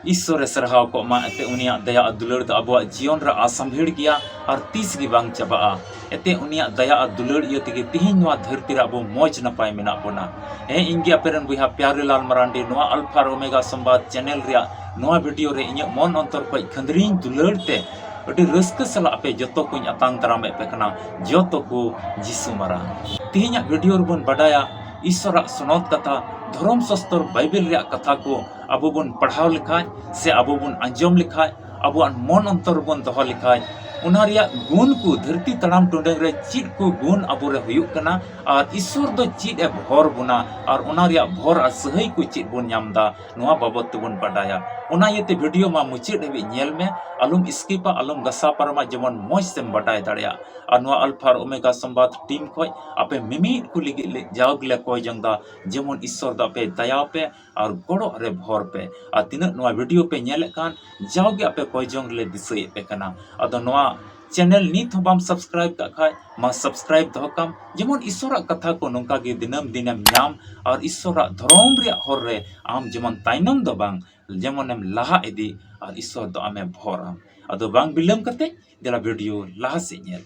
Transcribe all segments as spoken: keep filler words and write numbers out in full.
ᱤᱥᱥᱚᱨᱮ ᱥᱟᱨᱦᱟᱣ ᱠᱚᱜ ᱢᱟ᱾ ᱮᱱᱛᱮ ᱩᱱᱤᱭᱟᱜ ᱫᱟᱭᱟ ᱟᱨ ᱫᱩᱞᱟᱹᱲ ᱫᱚ ᱟᱵᱚᱣᱟᱜ ᱡᱤᱭᱚᱱ ᱨᱮ ᱟᱥᱟᱢᱵᱷᱤᱲ ᱜᱮᱭᱟ ᱟᱨ ᱛᱤᱥ ᱜᱮ ᱵᱟᱝ ᱪᱟᱵᱟᱜᱼᱟ᱾ ᱮᱱᱛᱮ ᱩᱱᱤᱭᱟᱜ ᱫᱟᱭᱟ ᱟᱨ ᱫᱩᱞᱟᱹᱲ ᱤᱭᱟᱹ ᱛᱮᱜᱮ ᱛᱤᱦᱤᱧ ᱱᱚᱣᱟ ᱫᱷᱟᱹᱨᱛᱤ ᱨᱮ ᱟᱵᱚ ᱢᱚᱡᱽ ᱱᱟᱯᱟᱭ ᱢᱮᱱᱟᱜ ᱵᱚᱱᱟ᱾ ᱦᱮᱸ, ᱤᱧ ᱜᱮ ᱟᱯᱮ ᱨᱮᱱ ᱵᱚᱭᱦᱟ ᱯᱭᱟᱨᱤ ᱞᱟᱞ ᱢᱟᱨᱟᱱᱰᱤ, ᱱᱚᱣᱟ ᱟᱞᱯᱷᱟ ᱟᱨ ᱳᱢᱮᱜᱟ ᱥᱚᱢᱵᱟᱫ ᱪᱮᱱᱮᱞ ᱨᱮᱭᱟᱜ ᱱᱚᱣᱟ ᱵᱷᱤᱰᱤᱭᱳ ᱨᱮ ᱤᱧᱟᱹᱜ ᱢᱚᱱ ᱚᱱᱛᱚᱨ ᱠᱷᱚᱱ ᱠᱷᱟᱹᱱᱫᱽᱨᱤᱧ ᱫᱩᱞᱟᱹᱲ ᱛᱮ ᱟᱹᱰᱤ ᱨᱟᱹᱥᱠᱟᱹ ᱥᱟᱞᱟᱜ ᱟᱯᱮ ᱡᱚᱛᱚ ᱠᱚᱧ ᱟᱛᱟᱝ ᱫᱟᱨᱟᱢᱮᱫ ᱯᱮ ᱠᱟᱱᱟ, ᱡᱚᱛᱚ ᱠᱚ ᱡᱤᱥᱩ ᱢᱟᱨᱟᱝ᱾ ᱛᱤᱦᱤᱧᱟᱜ ᱵᱷᱤᱰᱤᱭᱳ ᱨᱮᱵᱚᱱ ᱵᱟᱰᱟᱭᱟ ᱤᱥᱥᱚᱨᱟᱜ ᱥᱚᱱᱚᱛ ᱠᱟᱛᱷᱟ, ᱫᱷᱚᱨᱚᱢ ᱥᱟᱥᱛᱚᱨ ᱵᱟᱭᱵᱮᱞ ᱨᱮᱭᱟᱜ ᱠᱟᱛᱷᱟ ᱠᱚ ᱟᱵᱚ ᱵᱚᱱ ᱯᱟᱲᱦᱟᱣ ᱞᱮᱠᱷᱟᱡ ᱥᱮ ᱟᱵᱚ ᱵᱚᱱ ᱟᱸᱡᱚᱢ ᱞᱮᱠᱷᱟᱡ, ᱟᱵᱚᱣᱟᱜ ᱢᱚᱱ ᱚᱱᱛᱚᱨ ᱨᱮᱵᱚᱱ ᱫᱚᱦᱚ ᱞᱮᱠᱷᱟᱡ, ᱚᱱᱟ ᱨᱮᱭᱟᱜ ᱜᱩᱱ ᱠᱚ, ᱫᱷᱟᱹᱨᱛᱤ ᱛᱟᱲᱟᱢ ᱴᱩᱰᱟᱹᱝ ᱨᱮ ᱪᱮᱫ ᱠᱚ ᱜᱩᱱ ᱟᱵᱚᱨᱮ ᱦᱩᱭᱩᱜ ᱠᱟᱱᱟ ᱟᱨ ᱤᱥᱥᱚᱨ ᱫᱚ ᱪᱮᱫ ᱮ ᱵᱷᱚᱨ ᱵᱚᱱᱟ ᱟᱨ ᱚᱱᱟ ᱨᱮᱭᱟᱜ ᱵᱷᱚᱨ ᱟᱨ ᱥᱟᱹᱦᱟᱹᱭ ᱠᱚ ᱪᱮᱫ ᱵᱚᱱ ᱧᱟᱢ ᱮᱫᱟ, ᱱᱚᱣᱟ ᱵᱟᱵᱚᱫ ᱛᱮᱵᱚᱱ ᱵᱟᱰᱟᱭᱟ᱾ ᱚᱱᱟ ᱤᱭᱟᱹᱛᱮ ᱵᱷᱤᱰᱤᱭᱳ ᱢᱟ ᱢᱩᱪᱟᱹᱫ ᱦᱟᱹᱵᱤᱡ ᱧᱮᱞ ᱢᱮ, ᱟᱞᱚᱢ ᱥᱠᱤᱯᱟ, ᱟᱞᱚᱢ ᱜᱷᱟᱥᱟᱣ ᱯᱟᱨᱚᱢᱟ, ᱡᱮᱢᱚᱱ ᱢᱚᱡᱽ ᱛᱮᱢ ᱵᱟᱰᱟᱭ ᱫᱟᱲᱮᱭᱟᱜ᱾ ᱟᱨ ᱱᱚᱣᱟ ᱟᱞᱯᱷᱟ ᱟᱨ ᱳᱢᱮᱜᱟ ᱥᱚᱢᱵᱟᱫ ᱴᱤᱢ ᱠᱷᱚᱡ ᱟᱯᱮ ᱢᱤᱢᱤᱫ ᱠᱚ ᱞᱟᱹᱜᱤᱫ ᱞᱮ ᱡᱟᱣ ᱜᱮᱞᱮ ᱠᱚᱭ ᱡᱚᱝ ᱫᱟ, ᱡᱮᱢᱚᱱ ᱤᱥᱥᱚᱨ ᱫᱚ ᱟᱯᱮ ᱫᱟᱭᱟ ᱯᱮ ᱟᱨ ᱜᱚᱲᱚ ᱨᱮ ᱵᱷᱚᱨ ᱯᱮ᱾ ᱟᱨ ᱛᱤᱱᱟᱹᱜ ᱱᱚᱣᱟ ᱵᱷᱤᱰᱤᱭᱳ ᱯᱮ ᱧᱮᱞᱮᱫ ᱠᱟᱱ, ᱡᱟᱣᱜᱮ ᱟᱯᱮ ᱠᱚᱭ ᱡᱚᱝ ᱞᱮ ᱫᱤᱥᱟᱹᱭᱮᱫ ᱯᱮ ᱠᱟᱱᱟ᱾ ᱟᱫᱚ ᱱᱚᱣᱟ ᱪᱮᱱᱮᱞ ᱱᱤᱛ ᱦᱚᱸ ᱵᱟᱢ ᱥᱟᱵᱥᱠᱨᱟᱭᱤᱵ ᱠᱟᱜ ᱠᱷᱟᱡ, ᱢᱟ ᱥᱟᱵᱥᱠᱨᱟᱭᱤᱵ ᱫᱚᱦᱚ ᱠᱟᱢ, ᱡᱮᱢᱚᱱ ᱤᱥᱥᱚᱨᱟᱜ ᱠᱟᱛᱷᱟ ᱠᱚ ᱱᱚᱝᱠᱟ ᱜᱮ ᱫᱤᱱᱟᱹᱢ ᱫᱤᱱᱮᱢ ᱧᱟᱢ ᱟᱨ ᱤᱥᱥᱚᱨᱟᱜ ᱫᱷᱚᱨᱚᱢ ᱨᱮᱭᱟᱜ ᱦᱚᱨ ᱨᱮ ᱟᱢ ᱡᱮᱢᱚᱱ ᱛᱟᱭᱱᱚᱢ ᱫᱚ ᱵᱟᱝ, ᱡᱮᱢᱚᱱᱮᱢ ᱞᱟᱦᱟ ᱤᱫᱤ ᱟᱨ ᱤᱥᱥᱚᱨ ᱫᱚ ᱟᱢᱮ ᱵᱷᱚᱨ ᱟᱢ᱾ ᱟᱫᱚ ᱵᱟᱝ ᱵᱤᱞᱚᱢ ᱠᱟᱛᱮ ᱫᱮᱞᱟ ᱵᱷᱤᱰᱤᱭᱳ ᱞᱟᱦᱟ ᱥᱮᱫ ᱧᱮᱞ᱾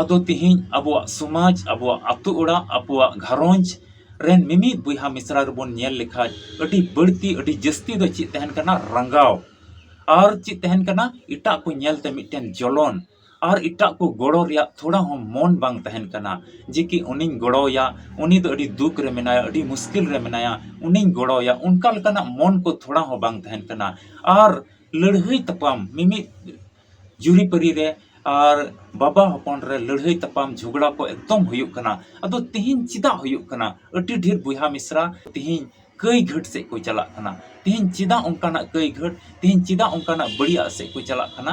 ᱟᱫᱚ ᱛᱤᱦᱤᱧ ᱟᱵᱚᱣᱟᱜ ᱥᱚᱢᱟᱡᱽ, ᱟᱵᱚᱣᱟᱜ ᱟᱛᱳ ᱚᱲᱟᱜ, ᱟᱵᱚᱣᱟᱜ ᱜᱷᱟᱨᱚᱸᱡᱽ ᱨᱮᱱ ᱢᱤᱢᱤᱫ ᱵᱚᱭᱦᱟ ᱢᱤᱥᱨᱟ ᱨᱮᱵᱚᱱ ᱧᱮᱞ ᱞᱮᱠᱷᱟᱡ, ᱟᱹᱰᱤ ᱵᱟᱹᱲᱛᱤ, ᱟᱹᱰᱤ ᱡᱟᱹᱥᱛᱤ ᱫᱚ ᱪᱮᱫ ᱛᱟᱦᱮᱱ ᱠᱟᱱᱟ? ᱨᱟᱸᱜᱟᱣ᱾ ᱟᱨ ᱪᱮᱫ ᱛᱟᱦᱮᱱ ᱠᱟᱱᱟ? ᱮᱴᱟᱜ ᱠᱚ ᱧᱮᱞᱛᱮ ᱢᱤᱫᱴᱮᱱ ᱡᱚᱞᱚᱱ᱾ ᱟᱨ ᱮᱴᱟᱜ ᱠᱚ ᱜᱚᱲᱚ ᱨᱮᱭᱟᱜ ᱛᱷᱚᱲᱟ ᱦᱚᱸ ᱢᱚᱱ ᱵᱟᱝ ᱛᱟᱦᱮᱱ ᱠᱟᱱᱟ, ᱡᱮ ᱠᱤ ᱩᱱᱤᱧ ᱜᱚᱲᱚᱣᱟᱭᱟ, ᱩᱱᱤ ᱫᱚ ᱟᱹᱰᱤ ᱫᱩᱠ ᱨᱮ ᱢᱮᱱᱟᱭᱟ, ᱟᱹᱰᱤ ᱢᱩᱥᱠᱤᱞ ᱨᱮ ᱢᱮᱱᱟᱭᱟ, ᱩᱱᱤᱧ ᱜᱚᱲᱚᱣᱟᱭᱟ, ᱚᱱᱠᱟ ᱞᱮᱠᱟᱱᱟᱜ ᱢᱚᱱ ᱠᱚ ᱛᱷᱚᱲᱟ ᱦᱚᱸ ᱵᱟᱝ ᱛᱟᱦᱮᱱ ᱠᱟᱱᱟ᱾ ᱟᱨ ᱞᱟᱹᱲᱦᱟᱹᱭ ᱛᱟᱯᱟᱢ, ᱢᱤᱢᱤᱫ ᱡᱩᱨᱤᱯᱟᱹᱨᱤ ᱨᱮ ᱟᱨ ᱵᱟᱵᱟ ᱦᱚᱯᱚᱱ ᱨᱮ ᱞᱟᱹᱲᱦᱟᱹᱭ ᱛᱟᱯᱟᱢ ᱡᱷᱚᱜᱽᱲᱟ ᱠᱚ ᱮᱠᱫᱚᱢ ᱦᱩᱭᱩᱜ ᱠᱟᱱᱟ᱾ ᱟᱫᱚ ᱛᱤᱦᱤᱧ ᱪᱮᱫᱟᱜ ᱦᱩᱭᱩᱜ ᱠᱟᱱᱟ? ᱟᱹᱰᱤ ᱰᱷᱮᱨ ᱵᱚᱭᱦᱟ ᱢᱤᱥᱨᱟ ᱛᱤᱦᱤᱧ ᱠᱟᱹᱭ ᱜᱷᱟᱹᱴ ᱥᱮᱫ ᱠᱚ ᱪᱟᱞᱟᱜ ᱠᱟᱱᱟ᱾ ᱛᱤᱦᱤᱧ ᱪᱮᱫᱟᱜ ᱚᱱᱠᱟᱱᱟᱜ ᱠᱟᱹᱭ ᱜᱷᱟᱹᱴ? ᱛᱤᱦᱤᱧ ᱪᱮᱫᱟᱜ ᱚᱱᱠᱟᱱᱟᱜ ᱵᱟᱹᱲᱤᱡᱟᱜ ᱥᱮᱫ ᱠᱚ ᱪᱟᱞᱟᱜ ᱠᱟᱱᱟ?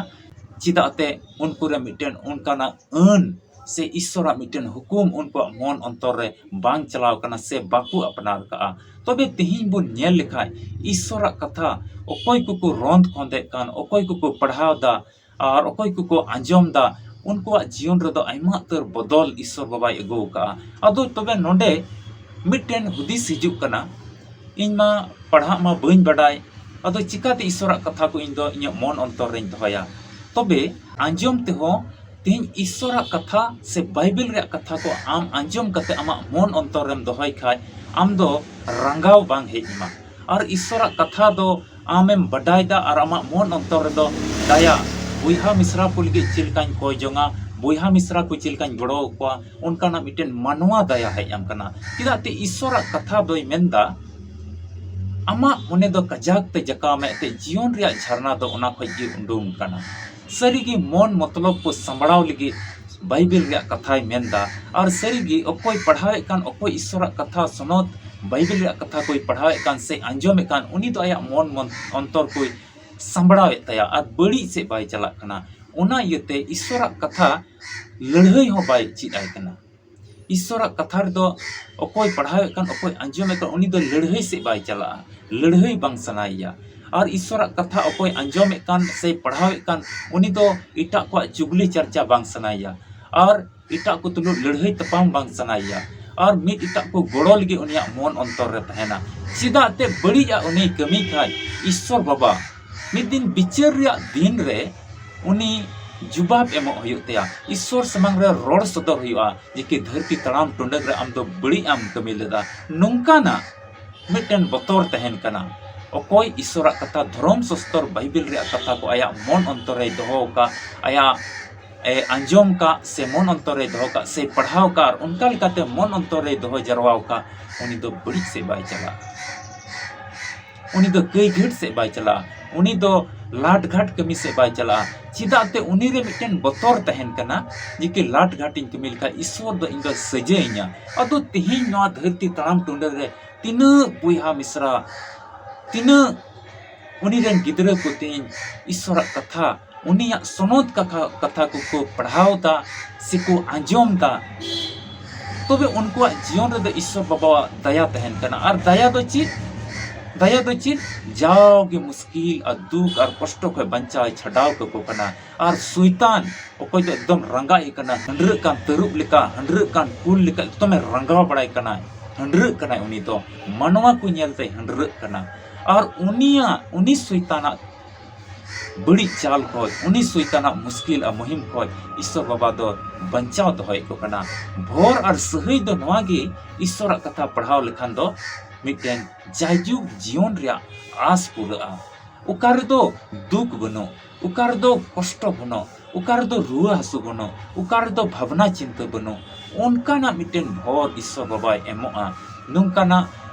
ᱪᱮᱫᱟᱜ ᱛᱮ ᱩᱱᱠᱩ ᱨᱮ ᱢᱤᱫᱴᱮᱱ ᱚᱱᱠᱟᱱᱟᱜ ᱟᱹᱱ ᱥᱮ ᱤᱥᱥᱚᱨᱟᱜ ᱢᱤᱫᱴᱮᱱ ᱦᱩᱠᱩᱢ ᱩᱱᱠᱩᱣᱟᱜ ᱢᱚᱱ ᱚᱱᱛᱚᱨ ᱨᱮ ᱵᱟᱝ ᱪᱟᱞᱟᱣ ᱠᱟᱱᱟ ᱥᱮ ᱵᱟᱠᱚ ᱟᱯᱱᱟᱨ ᱠᱟᱜᱼᱟ᱾ ᱛᱚᱵᱮ ᱛᱮᱦᱮᱧ ᱵᱚᱱ ᱧᱮᱞ ᱞᱮᱠᱷᱟᱡ ᱤᱥᱥᱚᱨᱟᱜ ᱠᱟᱛᱷᱟ ᱚᱠᱚᱭ ᱠᱚᱠᱚ ᱨᱚᱸᱫ ᱠᱷᱚᱸᱫᱮᱜ ᱠᱟᱱ, ᱚᱠᱚᱭ ᱠᱚᱠᱚ ᱯᱟᱲᱦᱟᱣ ᱫᱟ ᱟᱨ ᱚᱠᱚᱭ ᱠᱚᱠᱚ ᱟᱸᱡᱚᱢ ᱫᱟ, ᱩᱱᱠᱩᱣᱟᱜ ᱡᱤᱭᱚᱱ ᱨᱮᱫᱚ ᱟᱭᱢᱟ ᱩᱛᱟᱹᱨ ᱵᱚᱫᱚᱞ ᱤᱥᱥᱚᱨ ᱵᱟᱵᱟᱭ ᱟᱹᱜᱩ ᱟᱠᱟᱜᱼᱟ᱾ ᱟᱫᱚ ᱛᱚᱵᱮ ᱱᱚᱰᱮ ᱢᱤᱫᱴᱮᱱ ᱦᱩᱫᱤᱥ ᱦᱤᱡᱩᱜ ᱠᱟᱱᱟ, ᱤᱧ ᱢᱟ ᱯᱟᱲᱦᱟᱜ ᱢᱟ ᱵᱟᱹᱧ ᱵᱟᱰᱟᱭ, ᱟᱫᱚ ᱪᱤᱠᱟᱛᱮ ᱤᱥᱥᱚᱨᱟᱜ ᱠᱟᱛᱷᱟ ᱠᱚ ᱤᱧ ᱫᱚ ᱤᱧᱟᱹᱜ ᱢᱚᱱ ᱚᱱᱛᱚᱨ ᱨᱮᱧ ᱫᱚᱦᱚᱭᱟ? ᱛᱚᱵᱮ ᱟᱸᱡᱚᱢ ᱛᱮᱦᱚᱸ ᱛᱮᱦᱮᱧ ᱤᱥᱥᱚᱨᱟᱜ ᱠᱟᱛᱷᱟ ᱥᱮ ᱵᱟᱭᱵᱮᱞ ᱨᱮᱭᱟᱜ ᱠᱟᱛᱷᱟ ᱠᱚ ᱟᱢ ᱟᱸᱡᱚᱢ ᱠᱟᱛᱮ ᱟᱢᱟᱜ ᱢᱚᱱ ᱚᱱᱛᱚᱨ ᱨᱮᱢ ᱫᱚᱦᱚᱭ ᱠᱷᱟᱡ, ᱟᱢ ᱫᱚ ᱨᱟᱸᱜᱟᱣ ᱵᱟᱝ ᱦᱮᱡ ᱟᱢᱟ᱾ ᱟᱨ ᱤᱥᱥᱚᱨᱟᱜ ᱠᱟᱛᱷᱟ ᱫᱚ ᱟᱢᱮᱢ ᱵᱟᱰᱟᱭ ᱫᱟ ᱟᱨ ᱟᱢᱟᱜ ᱢᱚᱱ ᱚᱱᱛᱚᱨ ᱨᱮᱫᱚ ᱫᱟᱭᱟ, ᱵᱚᱭᱦᱟ ᱢᱤᱥᱨᱟ ᱠᱚ ᱞᱟᱹᱜᱤᱫ ᱪᱮᱫ ᱞᱮᱠᱟᱧ ᱠᱚᱭ ᱡᱚᱝᱟ, ᱵᱚᱭᱦᱟ ᱢᱤᱥᱨᱟ ᱠᱚ ᱪᱮᱫ ᱞᱮᱠᱟᱧ ᱜᱚᱲᱚ ᱟᱠᱚᱣᱟ, ᱚᱱᱠᱟᱱᱟᱜ ᱢᱤᱫᱴᱮᱱ ᱢᱟᱱᱣᱟ ᱫᱟᱭᱟ ᱦᱮᱡ ᱟᱢ ᱠᱟᱱᱟ᱾ ᱪᱮᱫᱟᱜ ᱛᱮ ᱤᱥᱥᱚᱨᱟᱜ ᱠᱟᱛᱷᱟ ᱫᱚᱭ ᱢᱮᱱᱫᱟ, ᱟᱢᱟᱜ ᱢᱚᱱᱮ ᱫᱚ ᱠᱟᱡᱟᱠ ᱛᱮ ᱡᱟᱠᱟᱣ ᱢᱮ, ᱮᱱᱛᱮ ᱡᱤᱭᱚᱱ ᱨᱮᱭᱟᱜ ᱡᱷᱟᱨᱱᱟ ᱫᱚ ᱚᱱᱟ ᱠᱷᱚᱡ ᱜᱮ ᱩᱰᱩᱝ ᱠᱟᱱᱟ᱾ ᱥᱟᱹᱨᱤᱜᱮ ᱢᱚᱱ ᱢᱚᱛᱞᱚᱵ ᱠᱚ ᱥᱟᱢᱵᱲᱟᱣ ᱞᱟᱹᱜᱤᱫ ᱵᱟᱭᱵᱮᱞ ᱨᱮᱭᱟᱜ ᱠᱟᱛᱷᱟᱭ ᱢᱮᱱᱫᱟ᱾ ᱟᱨ ᱥᱟᱹᱨᱤᱜᱮ ᱚᱠᱚᱭ ᱯᱟᱲᱦᱟᱣᱮᱫ ᱠᱟᱱ, ᱚᱠᱚᱭ ᱤᱥᱥᱚᱨᱟᱜ ᱠᱟᱛᱷᱟ ᱥᱚᱱᱚᱛ ᱵᱟᱭᱵᱮᱞ ᱨᱮᱭᱟᱜ ᱠᱟᱛᱷᱟ ᱠᱚᱭ ᱯᱟᱲᱦᱟᱣᱮᱫ ᱠᱟᱱ ᱥᱮ ᱟᱸᱡᱚᱢᱮᱫ ᱠᱟᱱ, ᱩᱱᱤ ᱫᱚ ᱟᱭᱟᱜ ᱢᱚᱱ, ᱢᱚᱱ ᱚᱱᱛᱚᱨ ᱠᱚᱭ ᱥᱟᱢᱵᱲᱟᱣᱮᱫ ᱛᱟᱭᱟ ᱟᱨ ᱵᱟᱹᱲᱤᱡ ᱥᱮᱫ ᱵᱟᱭ ᱪᱟᱞᱟᱜ ᱠᱟᱱᱟ᱾ ᱚᱱᱟ ᱤᱭᱟᱹᱛᱮ ᱤᱥᱥᱚᱨᱟᱜ ᱠᱟᱛᱷᱟ ᱞᱟᱹᱲᱦᱟᱹᱭ ᱦᱚᱸ ᱵᱟᱭ ᱪᱮᱫ ᱟᱭ ᱠᱟᱱᱟ᱾ ᱤᱥᱥᱚᱨᱟᱜ ᱠᱟᱛᱷᱟ ᱨᱮᱫᱚ ᱚᱠᱚᱭ ᱯᱟᱲᱦᱟᱣᱮᱫ ᱠᱟᱱ, ᱚᱠᱚᱭ ᱟᱸᱡᱚᱢᱮᱫ ᱠᱟᱱ, ᱩᱱᱤ ᱫᱚ ᱞᱟᱹᱲᱦᱟᱹᱭ ᱥᱮᱫ ᱵᱟᱭ ᱪᱟᱞᱟᱜᱼᱟ, ᱞᱟᱹᱲᱦᱟᱹᱭ ᱵᱟᱝ ᱥᱟᱱᱟᱭᱮᱭᱟ᱾ ᱟᱨ ᱤᱥᱥᱚᱨᱟᱜ ᱠᱟᱛᱷᱟ ᱚᱠᱚᱭ ᱟᱸᱡᱚᱢᱮᱫ ᱠᱟᱱ ᱥᱮ ᱯᱟᱲᱦᱟᱣᱮᱫ ᱠᱟᱱ, ᱩᱱᱤ ᱫᱚ ᱮᱴᱟᱜ ᱠᱚᱣᱟᱜ ᱪᱩᱜᱽᱞᱤ ᱪᱟᱨᱪᱟ ᱵᱟᱝ ᱥᱟᱱᱟᱭᱮᱭᱟ᱾ ᱟᱨ ᱮᱴᱟᱜ ᱠᱚ ᱛᱩᱞᱩᱡ ᱞᱟᱹᱲᱦᱟᱹᱭ ᱛᱟᱯᱟᱢ ᱵᱟᱝ ᱥᱟᱱᱟᱭᱮᱭᱟ᱾ ᱟᱨ ᱢᱤᱫ ᱮᱴᱟᱜ ᱠᱚ ᱜᱚᱲᱚ ᱞᱟᱹᱜᱤᱫ ᱩᱱᱤᱭᱟᱜ ᱢᱚᱱ ᱚᱱᱛᱚᱨ ᱨᱮ ᱛᱟᱦᱮᱱᱟ᱾ ᱪᱮᱫᱟᱜ ᱛᱮ ᱵᱟᱹᱲᱤᱡᱟᱜ ᱩᱱᱤᱭ ᱠᱟᱹᱢᱤ ᱠᱷᱟᱡ, ᱤᱥᱥᱚᱨ ᱵᱟᱵᱟ ᱢᱤᱫ ᱫᱤᱱ ᱵᱤᱪᱟᱹᱨ ᱨᱮᱭᱟᱜ ᱫᱤᱱ ᱨᱮ ᱩᱱᱤ ᱡᱩᱵᱟᱵ ᱮᱢᱚᱜ ᱦᱩᱭᱩᱜ ᱛᱟᱭᱟ᱾ ᱤᱥᱥᱚᱨ ᱥᱟᱢᱟᱝ ᱨᱮ ᱨᱚᱲ ᱥᱚᱫᱚᱨ ᱦᱩᱭᱩᱜᱼᱟ ᱡᱮ ᱠᱤ ᱫᱷᱟᱹᱨᱛᱤ ᱛᱟᱲᱟᱢ ᱴᱩᱰᱟᱹᱜ ᱨᱮ ᱟᱢ ᱫᱚ ᱵᱟᱹᱲᱤᱡ ᱮᱢ ᱠᱟᱹᱢᱤ ᱞᱮᱫᱟ᱾ ᱱᱚᱝᱠᱟᱱᱟᱜ ᱢᱤᱫᱴᱮᱱ ᱵᱚᱛᱚᱨ ᱛᱟᱦᱮᱱ ᱠᱟᱱᱟ᱾ ᱚᱠᱚᱭ ᱤᱥᱥᱚᱨᱟᱜ ᱠᱟᱛᱷᱟ, ᱫᱷᱚᱨᱚᱢ ᱥᱚᱥᱛᱚᱨ ᱵᱟᱭᱵᱮᱞ ᱨᱮᱭᱟᱜ ᱠᱟᱛᱷᱟ ᱠᱚ ᱟᱭᱟᱜ ᱢᱚᱱ ᱚᱱᱛᱚᱨ ᱨᱮᱭ ᱫᱚᱦᱚ ᱟᱠᱟᱫ, ᱟᱭᱟᱜ ᱮ ᱟᱸᱡᱚᱢ ᱠᱟᱜ ᱥᱮ ᱢᱚᱱ ᱚᱱᱛᱚᱨ ᱨᱮᱭ ᱫᱚᱦᱚ ᱠᱟᱜ ᱥᱮ ᱯᱟᱲᱦᱟᱣ ᱠᱟᱜ ᱟᱨ ᱚᱱᱠᱟ ᱞᱮᱠᱟᱛᱮ ᱢᱚᱱ ᱚᱱᱛᱚᱨ ᱨᱮᱭ ᱫᱚᱦᱚ ᱡᱟᱨᱣᱟ ᱟᱠᱟᱫ, ᱩᱱᱤ ᱫᱚ ᱵᱟᱹᱲᱤᱡ ᱥᱮᱫ ᱵᱟᱭ ᱪᱟᱞᱟᱜᱼᱟ᱾ ᱩᱱᱤ ᱫᱚ ᱠᱟᱹᱭ ᱜᱷᱟᱹᱴ ᱥᱮᱫ ᱵᱟᱭ ᱪᱟᱞᱟᱜᱼᱟ᱾ ᱩᱱᱤ ᱫᱚ ᱞᱟᱴ ᱜᱷᱟᱴ ᱠᱟᱹᱢᱤ ᱥᱮᱫ ᱵᱟᱭ ᱪᱟᱞᱟᱜᱼᱟ᱾ ᱪᱮᱫᱟᱜ ᱛᱮ ᱩᱱᱤ ᱨᱮ ᱢᱤᱫᱴᱮᱱ ᱵᱚᱛᱚᱨ ᱛᱟᱦᱮᱱ ᱠᱟᱱᱟ ᱡᱮ ᱠᱤ ᱞᱟᱴ ᱜᱷᱟᱴ ᱤᱧ ᱠᱟᱹᱢᱤ ᱞᱮᱠᱷᱟᱡ ᱤᱥᱥᱚᱨ ᱫᱚ ᱤᱧ ᱫᱚ ᱥᱟᱹᱡᱟᱹᱭᱤᱧᱟ᱾ ᱟᱫᱚ ᱛᱮᱦᱮᱧ ᱱᱚᱣᱟ ᱫᱷᱟᱹᱨᱛᱤ ᱛᱟᱲᱟᱢ ᱴᱩᱰᱟᱹ ᱨᱮ ᱛᱤᱱᱟᱹᱜ ᱵᱚᱭᱦᱟ ᱢᱤᱥᱨᱟ, ᱛᱤᱱᱟᱹᱜ ᱩᱱᱤ ᱨᱮᱱ ᱜᱤᱫᱽᱨᱟᱹ ᱠᱚ ᱛᱮᱦᱮᱧ ᱤᱥᱥᱚᱨᱟᱜ ᱠᱟᱛᱷᱟ ᱩᱱᱤᱭᱟᱜ ᱥᱚᱱᱚᱛ ᱠᱟᱛᱷᱟ, ᱠᱟᱛᱷᱟ ᱠᱚᱠᱚ ᱯᱟᱲᱦᱟᱣ ᱫᱟ ᱥᱮᱠᱚ ᱟᱸᱡᱚᱢ ᱫᱟ, ᱛᱚᱵᱮ ᱩᱱᱠᱩᱣᱟᱜ ᱡᱤᱭᱚᱱ ᱨᱮᱫᱚ ᱤᱥᱥᱚᱨ ᱵᱟᱵᱟᱣᱟᱜ ᱫᱟᱭᱟ ᱛᱟᱦᱮᱱ ᱠᱟᱱᱟ᱾ ᱟᱨ ᱫᱟᱭᱟ ᱫᱚ ᱪᱮᱫ? ᱫᱟᱭᱟ ᱫᱚ ᱪᱮᱫ? ᱡᱟᱣᱜᱮ ᱢᱩᱥᱠᱤᱞ ᱟᱨ ᱫᱩᱠ ᱟᱨ ᱠᱚᱥᱴᱚ ᱠᱷᱚᱱ ᱵᱟᱧᱪᱟᱣ ᱮ ᱪᱷᱟᱰᱟᱣ ᱠᱟᱠᱚ ᱠᱟᱱᱟ᱾ ᱟᱨ ᱥᱚᱭᱛᱟᱱ, ᱚᱠᱚᱭ ᱫᱚ ᱮᱠᱫᱚᱢ ᱨᱟᱸᱜᱟᱭᱮ ᱠᱟᱱᱟ, ᱦᱟᱺᱰᱨᱟᱹᱜ ᱠᱟᱱ ᱛᱟᱹᱨᱩᱵ ᱞᱮᱠᱟ, ᱦᱟᱺᱰᱨᱟᱹᱜ ᱠᱟᱱ ᱠᱩᱞ ᱞᱮᱠᱟ ᱮᱠᱫᱚᱢᱮ ᱨᱟᱸᱜᱟᱣ ᱵᱟᱲᱟᱭ ᱠᱟᱱᱟᱭ, ᱦᱟᱺᱰᱨᱟᱹᱜ ᱠᱟᱱᱟᱭ, ᱩᱱᱤ ᱫᱚ ᱢᱟᱱᱣᱟ ᱠᱚ ᱧᱮᱞᱛᱮ ᱦᱟᱺᱰᱨᱟᱹᱜ ᱠᱟᱱᱟ᱾ ᱟᱨ ᱩᱱᱤᱭᱟᱜ, ᱩᱱᱤ ᱥᱚᱭᱛᱟᱱᱟᱜ ᱵᱟᱹᱲᱤᱡ ᱪᱟᱞ ᱠᱷᱚᱡ, ᱩᱱᱤ ᱥᱚᱭᱛᱟᱱᱟᱜ ᱢᱩᱥᱠᱤᱞ ᱟᱨ ᱢᱩᱦᱤᱢ ᱠᱷᱚᱡ ᱤᱥᱥᱚᱨ ᱵᱟᱵᱟ ᱫᱚ ᱵᱟᱧᱪᱟᱣ ᱫᱚᱦᱚᱭᱮᱫ ᱠᱚ ᱠᱟᱱᱟ᱾ ᱵᱷᱚᱨ ᱟᱨ ᱥᱟᱹᱦᱟᱹᱭ ᱫᱚ ᱱᱚᱣᱟ ᱜᱮ, ᱤᱥᱥᱚᱨᱟᱜ ᱠᱟᱛᱷᱟ ᱯᱟᱲᱦᱟᱣ ᱞᱮᱠᱷᱟᱱ ᱫᱚ ᱢᱤᱫᱴᱮᱱ ᱡᱟᱭᱡᱩᱜᱽ ᱡᱤᱭᱚᱱ ᱨᱮᱭᱟᱜ ᱟᱸᱥ ᱯᱩᱨᱟᱹᱜᱼᱟ᱾ ᱚᱠᱟ ᱨᱮᱫᱚ ᱫᱩᱠ ᱵᱟᱹᱱᱩᱜ, ᱚᱠᱟ ᱨᱮᱫᱚ ᱠᱚᱥᱴᱚ ᱵᱟᱹᱱᱩᱜ, ᱚᱠᱟ ᱨᱮᱫᱚ ᱨᱩᱣᱟᱹ ᱦᱟᱹᱥᱩ ᱵᱟᱹᱱᱩᱜ, ᱚᱠᱟ ᱨᱮᱫᱚ ᱵᱷᱟᱵᱽᱱᱟ ᱪᱤᱱᱛᱟᱹ ᱵᱟᱹᱱᱩᱜ, ᱚᱱᱠᱟᱱᱟᱜ ᱢᱤᱫᱴᱮᱱ ᱵᱷᱚᱨ ᱤᱥᱥᱚᱨ ᱵᱟᱵᱟᱭ ᱮᱢᱚᱜᱼᱟ᱾ ᱱᱚᱝᱠᱟᱱᱟᱜ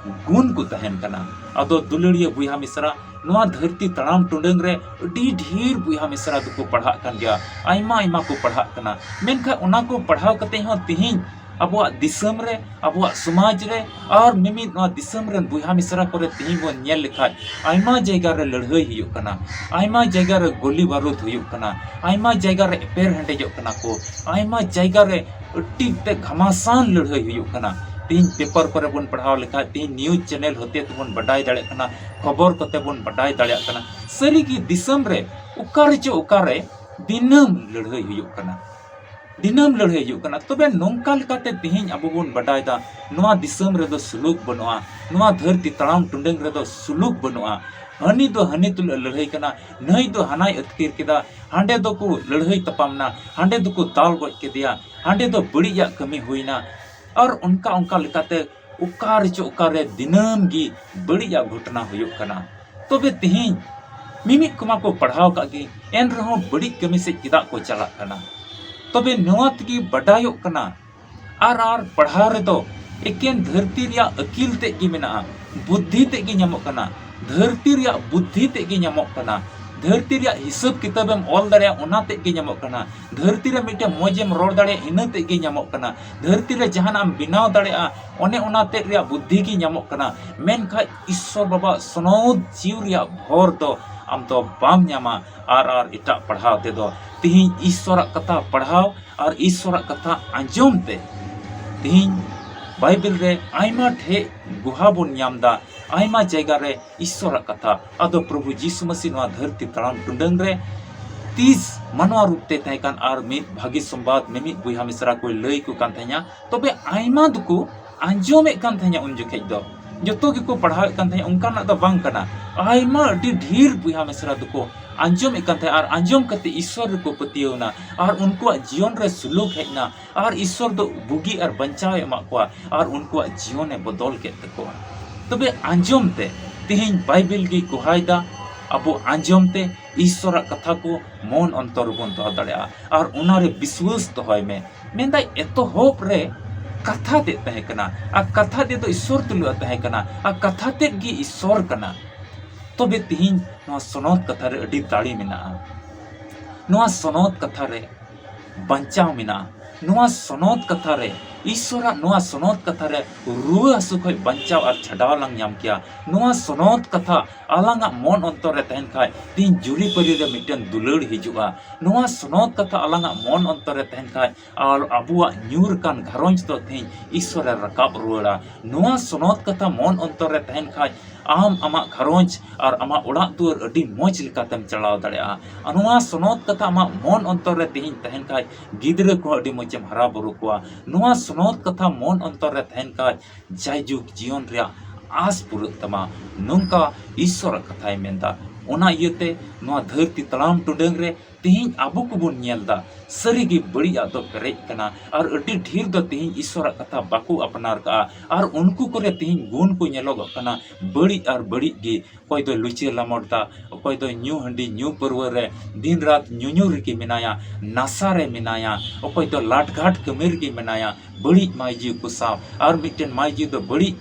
ᱜᱩᱱ ᱠᱚ ᱛᱟᱦᱮᱱ ᱠᱟᱱᱟ᱾ ᱟᱫᱚ ᱫᱩᱞᱟᱹᱲᱤᱭᱟᱹ ᱵᱚᱭᱦᱟ ᱢᱤᱥᱨᱟ, ᱱᱚᱣᱟ ᱫᱷᱟᱹᱨᱛᱤ ᱛᱟᱲᱟᱢ ᱴᱩᱰᱟᱹᱝ ᱨᱮ ᱟᱹᱰᱤ ᱰᱷᱮᱨ ᱵᱚᱭᱦᱟ ᱢᱤᱥᱨᱟ ᱫᱚᱠᱚ ᱯᱟᱲᱦᱟᱜ ᱠᱟᱱ ᱜᱮᱭᱟ, ᱟᱭᱢᱟ ᱟᱭᱢᱟ ᱠᱚ ᱯᱟᱲᱦᱟᱜ ᱠᱟᱱᱟ᱾ ᱢᱮᱱᱠᱷᱟᱱ ᱚᱱᱟ ᱠᱚ ᱯᱟᱲᱦᱟᱣ ᱠᱟᱛᱮ ᱦᱚᱸ ᱛᱮᱦᱮᱧ ᱟᱵᱚᱣᱟᱜ ᱫᱤᱥᱚᱢ ᱨᱮ, ᱟᱵᱚᱣᱟᱜ ᱥᱚᱢᱟᱡᱽ ᱨᱮ, ᱟᱨ ᱢᱤᱢᱤᱫ ᱱᱚᱣᱟ ᱫᱤᱥᱚᱢ ᱨᱮᱱ ᱵᱚᱭᱦᱟ ᱢᱤᱥᱨᱟ ᱠᱚᱨᱮ ᱛᱮᱦᱮᱧ ᱵᱚᱱ ᱧᱮᱞ ᱞᱮᱠᱷᱟᱡ, ᱟᱭᱢᱟ ᱡᱟᱭᱜᱟ ᱨᱮ ᱞᱟᱹᱲᱦᱟᱹᱭ ᱦᱩᱭᱩᱜ ᱠᱟᱱᱟ, ᱟᱭᱢᱟ ᱡᱟᱭᱜᱟ ᱨᱮ ᱜᱩᱞᱤ ᱵᱟᱹᱨᱩᱫ ᱦᱩᱭᱩᱜ ᱠᱟᱱᱟ, ᱟᱭᱢᱟ ᱡᱟᱭᱜᱟ ᱨᱮ ᱮᱯᱮᱨ ᱦᱮᱸᱰᱮᱡᱚᱜ ᱠᱟᱱᱟ ᱠᱚ, ᱟᱭᱢᱟ ᱡᱟᱭᱜᱟ ᱨᱮ ᱟᱹᱰᱤ ᱛᱮ ᱜᱷᱟᱢᱟᱥᱟᱱ ᱞᱟᱹᱲᱦᱟᱹᱭ ᱦᱩᱭᱩᱜ ᱠᱟᱱᱟ᱾ ᱛᱮᱦᱮᱧ ᱯᱮᱯᱟᱨ ᱠᱚᱨᱮ ᱵᱚᱱ ᱯᱟᱲᱦᱟᱣ ᱞᱮᱠᱷᱟᱡ, ᱛᱮᱦᱮᱧ ᱱᱤᱭᱩᱡᱽ ᱪᱮᱱᱮᱞ ᱦᱚᱛᱮ ᱛᱮᱵᱚᱱ ᱵᱟᱰᱟᱭ ᱫᱟᱲᱮᱭᱟᱜ ᱠᱟᱱᱟ, ᱠᱷᱚᱵᱚᱨ ᱠᱚᱛᱮ ᱵᱚᱱ ᱵᱟᱰᱟᱭ ᱫᱟᱲᱮᱭᱟᱜ ᱠᱟᱱᱟ᱾ ᱥᱟᱹᱨᱤᱜᱮ ᱫᱤᱥᱚᱢ ᱨᱮ ᱚᱠᱟ ᱨᱮᱪᱚ ᱚᱠᱟᱨᱮ ᱫᱤᱱᱟᱹᱢ ᱞᱟᱹᱲᱦᱟᱹᱭ ᱦᱩᱭᱩᱜ ᱠᱟᱱᱟ, ᱫᱤᱱᱟᱹᱢ ᱞᱟᱹᱲᱦᱟᱹᱭ ᱦᱩᱭᱩᱜ ᱠᱟᱱᱟ᱾ ᱛᱚᱵᱮ ᱱᱚᱝᱠᱟ ᱞᱮᱠᱟᱛᱮ ᱛᱮᱦᱮᱧ ᱟᱵᱚ ᱵᱚᱱ ᱵᱟᱰᱟᱭ ᱫᱟ, ᱱᱚᱣᱟ ᱫᱤᱥᱚᱢ ᱨᱮᱫᱚ ᱥᱩᱞᱩᱠ ᱵᱟᱹᱱᱩᱜᱼᱟ, ᱱᱚᱣᱟ ᱫᱷᱟᱹᱨᱛᱤ ᱛᱟᱲᱟᱢ ᱴᱩᱰᱟᱹᱝ ᱨᱮᱫᱚ ᱥᱩᱞᱩᱠ ᱵᱟᱹᱱᱩᱜᱼᱟ᱾ ᱦᱟᱹᱱᱤ ᱫᱚ ᱦᱟᱹᱱᱤ ᱛᱩᱞᱩᱡ ᱮ ᱞᱟᱹᱲᱦᱟᱹᱭ ᱠᱟᱱᱟ, ᱱᱟᱹᱭ ᱫᱚ ᱦᱟᱱᱟᱭ ᱟᱹᱛᱠᱤᱨ ᱠᱮᱫᱟ, ᱦᱟᱸᱰᱮ ᱫᱚᱠᱚ ᱞᱟᱹᱲᱦᱟᱹᱭ ᱛᱟᱯᱟᱢ ᱱᱟ, ᱦᱟᱸᱰᱮ ᱫᱚᱠᱚ ᱫᱟᱞ ᱜᱚᱡ ᱠᱮᱫᱮᱭᱟ, ᱦᱟᱸᱰᱮ ᱫᱚ ᱵᱟᱹᱲᱤᱡᱟᱜ ᱠᱟᱹᱢᱤ ᱦᱩᱭᱱᱟ᱾ ᱟᱨ ᱚᱱᱠᱟ ᱚᱱᱠᱟ ᱞᱮᱠᱟᱛᱮ ᱚᱠᱟ ᱨᱮᱪᱚ ᱚᱠᱟᱨᱮ ᱫᱤᱱᱟᱹᱢ ᱜᱮ ᱵᱟᱹᱲᱤᱡᱟᱜ ᱜᱷᱚᱴᱚᱱᱟ ᱦᱩᱭᱩᱜ ᱠᱟᱱᱟ᱾ ᱛᱚᱵᱮ ᱛᱮᱦᱮᱧ ᱢᱤᱢᱤᱫ ᱠᱚᱢᱟ ᱠᱚ ᱯᱟᱲᱦᱟᱣ ᱠᱟᱜ ᱜᱮ, ᱮᱱ ᱨᱮᱦᱚᱸ ᱵᱟᱹᱲᱤᱡ ᱠᱟᱹᱢᱤ ᱥᱮᱫ ᱪᱮᱫᱟᱜ ᱠᱚ ᱪᱟᱞᱟᱜ ᱠᱟᱱᱟ? ᱛᱚᱵᱮ ᱱᱚᱣᱟ ᱛᱮᱜᱮ ᱵᱟᱰᱟᱭᱚᱜ ᱠᱟᱱᱟ, ᱟᱨ, ᱟᱨ ᱯᱟᱲᱦᱟᱣ ᱨᱮᱫᱚ ᱮᱠᱮᱱ ᱫᱷᱟᱹᱨᱛᱤ ᱨᱮᱭᱟᱜ ᱟᱹᱠᱤᱞ ᱛᱮᱫ ᱜᱮ ᱢᱮᱱᱟᱜᱼᱟ, ᱵᱩᱫᱽᱫᱷᱤ ᱛᱮᱫ ᱜᱮ ᱧᱟᱢᱚᱜ ᱠᱟᱱᱟ, ᱫᱷᱟᱹᱨᱛᱤ ᱨᱮᱭᱟᱜ ᱵᱩᱫᱽᱫᱷᱤ ᱛᱮᱫ ᱜᱮ ᱧᱟᱢᱚᱜ ᱠᱟᱱᱟ, ᱫᱷᱟᱹᱨᱛᱤ ᱨᱮᱭᱟᱜ ᱦᱤᱥᱟᱹᱵ ᱠᱤᱛᱟᱹᱵᱮᱢ ᱚᱞ ᱫᱟᱲᱮᱭᱟᱜᱼᱟ, ᱚᱱᱟ ᱛᱮᱫ ᱜᱮ ᱧᱟᱢᱚᱜ ᱠᱟᱱᱟ, ᱫᱷᱟᱹᱨᱛᱤ ᱨᱮ ᱢᱤᱫᱴᱮᱱ ᱢᱚᱡᱮᱢ ᱨᱚᱲ ᱫᱟᱲᱮᱭᱟᱜᱼᱟ, ᱤᱱᱟᱹ ᱛᱮᱫ ᱜᱮ ᱧᱟᱢᱚᱜ ᱠᱟᱱᱟ, ᱫᱷᱟᱹᱨᱛᱤ ᱨᱮ ᱡᱟᱦᱟᱱᱟᱜ ᱮᱢ ᱵᱮᱱᱟᱣ ᱫᱟᱲᱮᱭᱟᱜᱼᱟ, ᱚᱱᱮ ᱚᱱᱟ ᱛᱮᱫ ᱨᱮᱭᱟᱜ ᱵᱩᱫᱽᱫᱷᱤ ᱜᱮ ᱧᱟᱢᱚᱜ ᱠᱟᱱᱟ᱾ ᱢᱮᱱᱠᱷᱟᱡ ᱤᱥᱥᱚᱨ ᱵᱟᱵᱟᱣᱟᱜ ᱥᱚᱱᱚᱛ ᱡᱤᱣᱤ ᱨᱮᱭᱟᱜ ᱵᱷᱚᱨ ᱫᱚ ᱟᱢ ᱫᱚ ᱵᱟᱢ ᱧᱟᱢᱟ ᱟᱨ ᱟᱨ ᱮᱴᱟᱜ ᱯᱟᱲᱦᱟᱣ ᱛᱮᱫᱚ᱾ ᱛᱤᱦᱤᱧ ᱤᱥᱥᱚᱨᱟᱜ ᱠᱟᱛᱷᱟ ᱯᱟᱲᱦᱟᱣ ᱟᱨ ᱤᱥᱥᱚᱨᱟᱜ ᱠᱟᱛᱷᱟ ᱟᱸᱡᱚᱢ ᱛᱮ ᱛᱤᱦᱤᱧ ᱵᱟᱭᱵᱮᱞ ᱨᱮ ᱟᱭᱢᱟ ᱴᱷᱮᱡ ᱜᱩᱦᱟ ᱵᱚᱱ ᱧᱟᱢ ᱫᱟ, ᱟᱭᱢᱟ ᱡᱟᱭᱜᱟ ᱨᱮ ᱤᱥᱥᱚᱨᱟᱜ ᱠᱟᱛᱷᱟ᱾ ᱟᱫᱚ ᱯᱨᱚᱵᱷᱩ ᱡᱤᱥᱩ ᱢᱟᱹᱥᱤ ᱱᱚᱣᱟ ᱫᱷᱟᱹᱨᱛᱤ ᱛᱟᱲᱟᱢ ᱴᱩᱰᱟᱹᱝ ᱨᱮ ᱛᱤᱥ ᱢᱟᱱᱣᱟ ᱨᱩᱯ ᱛᱮ ᱛᱟᱦᱮᱸ ᱠᱟᱱ ᱟᱨ ᱢᱤᱫ ᱵᱷᱟᱹᱜᱤ ᱥᱚᱢᱵᱟᱫ ᱢᱤᱢᱤᱫ ᱵᱚᱭᱦᱟ ᱢᱤᱥᱨᱟ ᱠᱚᱭ ᱞᱟᱹᱭ ᱠᱚ ᱠᱟᱱ ᱛᱟᱦᱮᱸᱱᱟ, ᱛᱚᱵᱮ ᱟᱭᱢᱟ ᱫᱚᱠᱚ ᱟᱸᱡᱚᱢᱮᱫ ᱠᱟᱱ ᱛᱟᱦᱮᱸᱱᱟ᱾ ᱩᱱ ᱡᱚᱠᱷᱮᱡ ᱫᱚ ᱡᱚᱛᱚ ᱜᱮᱠᱚ ᱯᱟᱲᱦᱟᱣᱮᱫ ᱠᱟᱱ ᱛᱟᱦᱮᱸᱱᱟ, ᱚᱱᱠᱟᱱᱟᱜ ᱫᱚ ᱵᱟᱝ ᱠᱟᱱᱟ᱾ ᱟᱭᱢᱟ ᱟᱹᱰᱤ ᱰᱷᱮᱨ ᱵᱚᱭᱦᱟ ᱢᱤᱥᱨᱟ ᱫᱚᱠᱚ ᱟᱸᱡᱚᱢᱮᱫ ᱠᱟᱱ ᱛᱟᱦᱮᱸᱱᱟ ᱟᱨ ᱟᱸᱡᱚᱢ ᱠᱟᱛᱮ ᱤᱥᱥᱚᱨ ᱨᱮᱠᱚ ᱯᱟᱹᱛᱭᱟᱹᱣ ᱮᱱᱟ ᱟᱨ ᱩᱱᱠᱩᱣᱟᱜ ᱡᱤᱭᱚᱱ ᱨᱮ ᱥᱩᱞᱩᱠ ᱦᱮᱡ ᱮᱱᱟ ᱟᱨ ᱤᱥᱥᱚᱨ ᱫᱚ ᱵᱩᱜᱤ ᱟᱨ ᱵᱟᱧᱪᱟᱣ ᱮ ᱮᱢᱟᱜ ᱠᱚᱣᱟ ᱟᱨ ᱩᱱᱠᱩᱣᱟᱜ ᱡᱤᱭᱚᱱ ᱮ ᱵᱚᱫᱚᱞ ᱠᱮᱫ ᱛᱟᱠᱚᱣᱟ᱾ ᱛᱚᱵᱮ ᱟᱸᱡᱚᱢ ᱛᱮ, ᱛᱮᱦᱮᱧ ᱵᱟᱭᱵᱮᱞ ᱜᱮ ᱜᱚᱦᱟᱭ ᱫᱟ, ᱟᱵᱚ ᱟᱸᱡᱚᱢ ᱛᱮ ᱤᱥᱥᱚᱨᱟᱜ ᱠᱟᱛᱷᱟ ᱠᱚ ᱢᱚᱱ ᱚᱱᱛᱚᱨ ᱨᱮᱵᱚᱱ ᱫᱚᱦᱚ ᱫᱟᱲᱮᱭᱟᱜᱼᱟ ᱟᱨ ᱚᱱᱟᱨᱮ ᱵᱤᱥᱣᱟᱹᱥ ᱫᱚᱦᱚᱭ ᱢᱮ᱾ ᱢᱮᱱᱫᱟᱭ, ᱮᱛᱚᱦᱚᱵ ᱨᱮ ᱠᱟᱛᱷᱟ ᱛᱮᱫ ᱛᱟᱦᱮᱸ ᱠᱟᱱᱟ ᱟᱨ ᱠᱟᱛᱷᱟ ᱛᱮᱫ ᱫᱚ ᱤᱥᱥᱚᱨ ᱛᱩᱞᱩᱡ ᱮ ᱛᱟᱦᱮᱸ ᱠᱟᱱᱟ ᱟᱨ ᱠᱟᱛᱷᱟ ᱛᱮᱫ ᱜᱮ ᱤᱥᱥᱚᱨ ᱠᱟᱱᱟ᱾ ᱛᱚᱵᱮ ᱛᱤᱦᱤᱧ ᱱᱚᱣᱟ ᱥᱚᱱᱚᱛ ᱠᱟᱛᱷᱟ ᱨᱮ ᱟᱹᱰᱤ ᱫᱟᱲᱮ ᱢᱮᱱᱟᱜᱼᱟ᱾ ᱱᱚᱣᱟ ᱥᱚᱱᱚᱛ ᱠᱟᱛᱷᱟ ᱨᱮ ᱵᱟᱧᱪᱟᱣ ᱢᱮᱱᱟᱜᱼᱟ᱾ ᱱᱚᱣᱟ ᱥᱚᱱᱚᱛ ᱠᱟᱛᱷᱟ ᱨᱮ, ᱤᱥᱥᱚᱨᱟᱜ ᱱᱚᱣᱟ ᱥᱚᱱᱚᱛ ᱠᱟᱛᱷᱟ ᱨᱮ ᱨᱩᱣᱟᱹ ᱦᱟᱹᱥᱩ ᱠᱷᱚᱱ ᱵᱟᱧᱪᱟᱣ ᱟᱨ ᱪᱷᱟᱰᱟᱣ ᱞᱟᱝ ᱧᱟᱢ ᱠᱮᱭᱟ᱾ ᱱᱚᱣᱟ ᱥᱚᱱᱚᱛ ᱠᱟᱛᱷᱟ ᱟᱞᱟᱝᱟᱜ ᱢᱚᱱ ᱚᱱᱛᱚᱨ ᱨᱮ ᱛᱟᱦᱮᱱ ᱠᱷᱟᱡ, ᱛᱤᱦᱤᱧ ᱡᱩᱨᱤᱯᱟᱹᱨᱤ ᱨᱮ ᱢᱤᱫᱴᱮᱱ ᱫᱩᱞᱟᱹᱲ ᱦᱤᱡᱩᱜᱼᱟ᱾ ᱱᱚᱣᱟ ᱥᱚᱱᱚᱛ ᱠᱟᱛᱷᱟ ᱟᱞᱟᱝᱟᱜ ᱢᱚᱱ ᱚᱱᱛᱚᱨ ᱨᱮ ᱛᱟᱦᱮᱱ ᱠᱷᱟᱡ, ᱟᱨ ᱟᱵᱚᱣᱟᱜ ᱧᱩᱨ ᱠᱟᱱ ᱜᱷᱟᱨᱚᱸᱡᱽ ᱫᱚ ᱛᱤᱦᱤᱧ ᱤᱥᱥᱚᱨᱮ ᱨᱟᱠᱟᱵ ᱨᱩᱣᱟᱹᱲᱟ᱾ ᱱᱚᱣᱟ ᱥᱚᱱᱚᱛ ᱠᱟᱛᱷᱟ ᱢᱚᱱ ᱚᱱᱛᱚᱨ ᱨᱮ ᱛᱟᱦᱮᱱ ᱠᱷᱟᱡ, ᱟᱢ, ᱟᱢᱟᱜ ᱜᱷᱟᱨᱚᱸᱡᱽ ᱟᱨ ᱟᱢᱟᱜ ᱚᱲᱟᱜ ᱫᱩᱣᱟᱹᱨ ᱟᱹᱰᱤ ᱢᱚᱡᱽ ᱞᱮᱠᱟᱛᱮᱢ ᱪᱟᱞᱟᱣ ᱫᱟᱲᱮᱭᱟᱜᱼᱟ᱾ ᱟᱨ ᱱᱚᱣᱟ ᱥᱚᱱᱚᱛ ᱠᱟᱛᱷᱟ ᱟᱢᱟᱜ ᱢᱚᱱ ᱚᱱᱛᱚᱨ ᱨᱮ ᱛᱤᱦᱤᱧ ᱛᱟᱦᱮᱱ ᱠᱷᱟᱡ, ᱜᱤᱫᱽᱨᱟᱹ ᱠᱚᱦᱚᱸ ᱟᱹᱰᱤ ᱢᱚᱡᱽ ᱮᱢ ᱦᱟᱨᱟ ᱵᱩᱨᱩ ᱠᱚᱣᱟ᱾ ᱱᱚᱣᱟ ᱥᱚᱱᱚᱛ ᱠᱟᱛᱷᱟ ᱢᱚᱱ ᱚᱱᱛᱚᱨ ᱨᱮ ᱛᱟᱦᱮᱱ ᱠᱷᱟᱡ, ᱡᱟᱭᱡᱩᱜᱽ ᱡᱤᱭᱚᱱ ᱨᱮᱭᱟᱜ ᱟᱸᱥ ᱯᱩᱨᱟᱹᱜ ᱛᱟᱢᱟ᱾ ᱱᱚᱝᱠᱟ ᱤᱥᱥᱚᱨᱟᱜ ᱠᱟᱛᱷᱟᱭ ᱢᱮᱱᱫᱟ᱾ ᱚᱱᱟ ᱤᱭᱟᱹᱛᱮ ᱱᱚᱣᱟ ᱫᱷᱟᱹᱨᱛᱤ ᱛᱟᱲᱟᱢ ᱴᱩᱰᱟᱹᱝ ᱨᱮ ᱛᱮᱦᱮᱧ ᱟᱵᱚ ᱠᱚᱵᱚᱱ ᱧᱮᱞ ᱫᱟ, ᱥᱟᱹᱨᱤᱜᱮ ᱵᱟᱹᱲᱤᱡᱟᱜ ᱫᱚ ᱯᱮᱨᱮᱡ ᱠᱟᱱᱟ᱾ ᱟᱨ ᱟᱹᱰᱤ ᱰᱷᱮᱨ ᱫᱚ ᱛᱮᱦᱮᱧ ᱤᱥᱥᱚᱨᱟᱜ ᱠᱟᱛᱷᱟ ᱵᱟᱠᱚ ᱟᱯᱱᱟᱨ ᱠᱟᱜᱼᱟ᱾ ᱟᱨ ᱩᱱᱠᱩ ᱠᱚᱨᱮ ᱛᱮᱦᱮᱧ ᱜᱩᱱ ᱠᱚ ᱧᱮᱞᱚᱜᱚᱜ ᱠᱟᱱᱟ, ᱵᱟᱹᱲᱤᱡ ᱟᱨ ᱵᱟᱹᱲᱤᱡ ᱜᱮ᱾ ᱚᱠᱚᱭ ᱫᱚ ᱞᱩᱪᱟᱹ ᱞᱟᱢᱚᱴ ᱫᱟ, ᱚᱠᱚᱭ ᱫᱚ ᱧᱩ ᱦᱟᱺᱰᱤ ᱧᱩ ᱯᱟᱹᱨᱣᱟᱹ ᱨᱮ ᱫᱤᱱ ᱨᱟᱛ ᱧᱩᱧᱩ ᱨᱮᱜᱮ ᱢᱮᱱᱟᱭᱟ, ᱱᱟᱥᱟ ᱨᱮ ᱢᱮᱱᱟᱭᱟ, ᱚᱠᱚᱭ ᱫᱚ ᱞᱟᱴᱜᱷᱟᱴ ᱠᱟᱹᱢᱤ ᱨᱮᱜᱮ ᱢᱮᱱᱟᱭᱟ, ᱵᱟᱹᱲᱤᱡ ᱢᱟᱹᱭᱡᱩ ᱠᱚ ᱥᱟᱶ᱾ ᱟᱨ ᱢᱤᱫᱴᱮᱱ ᱢᱟᱹᱭᱡᱩ ᱫᱚ ᱵᱟᱹᱲᱤᱡ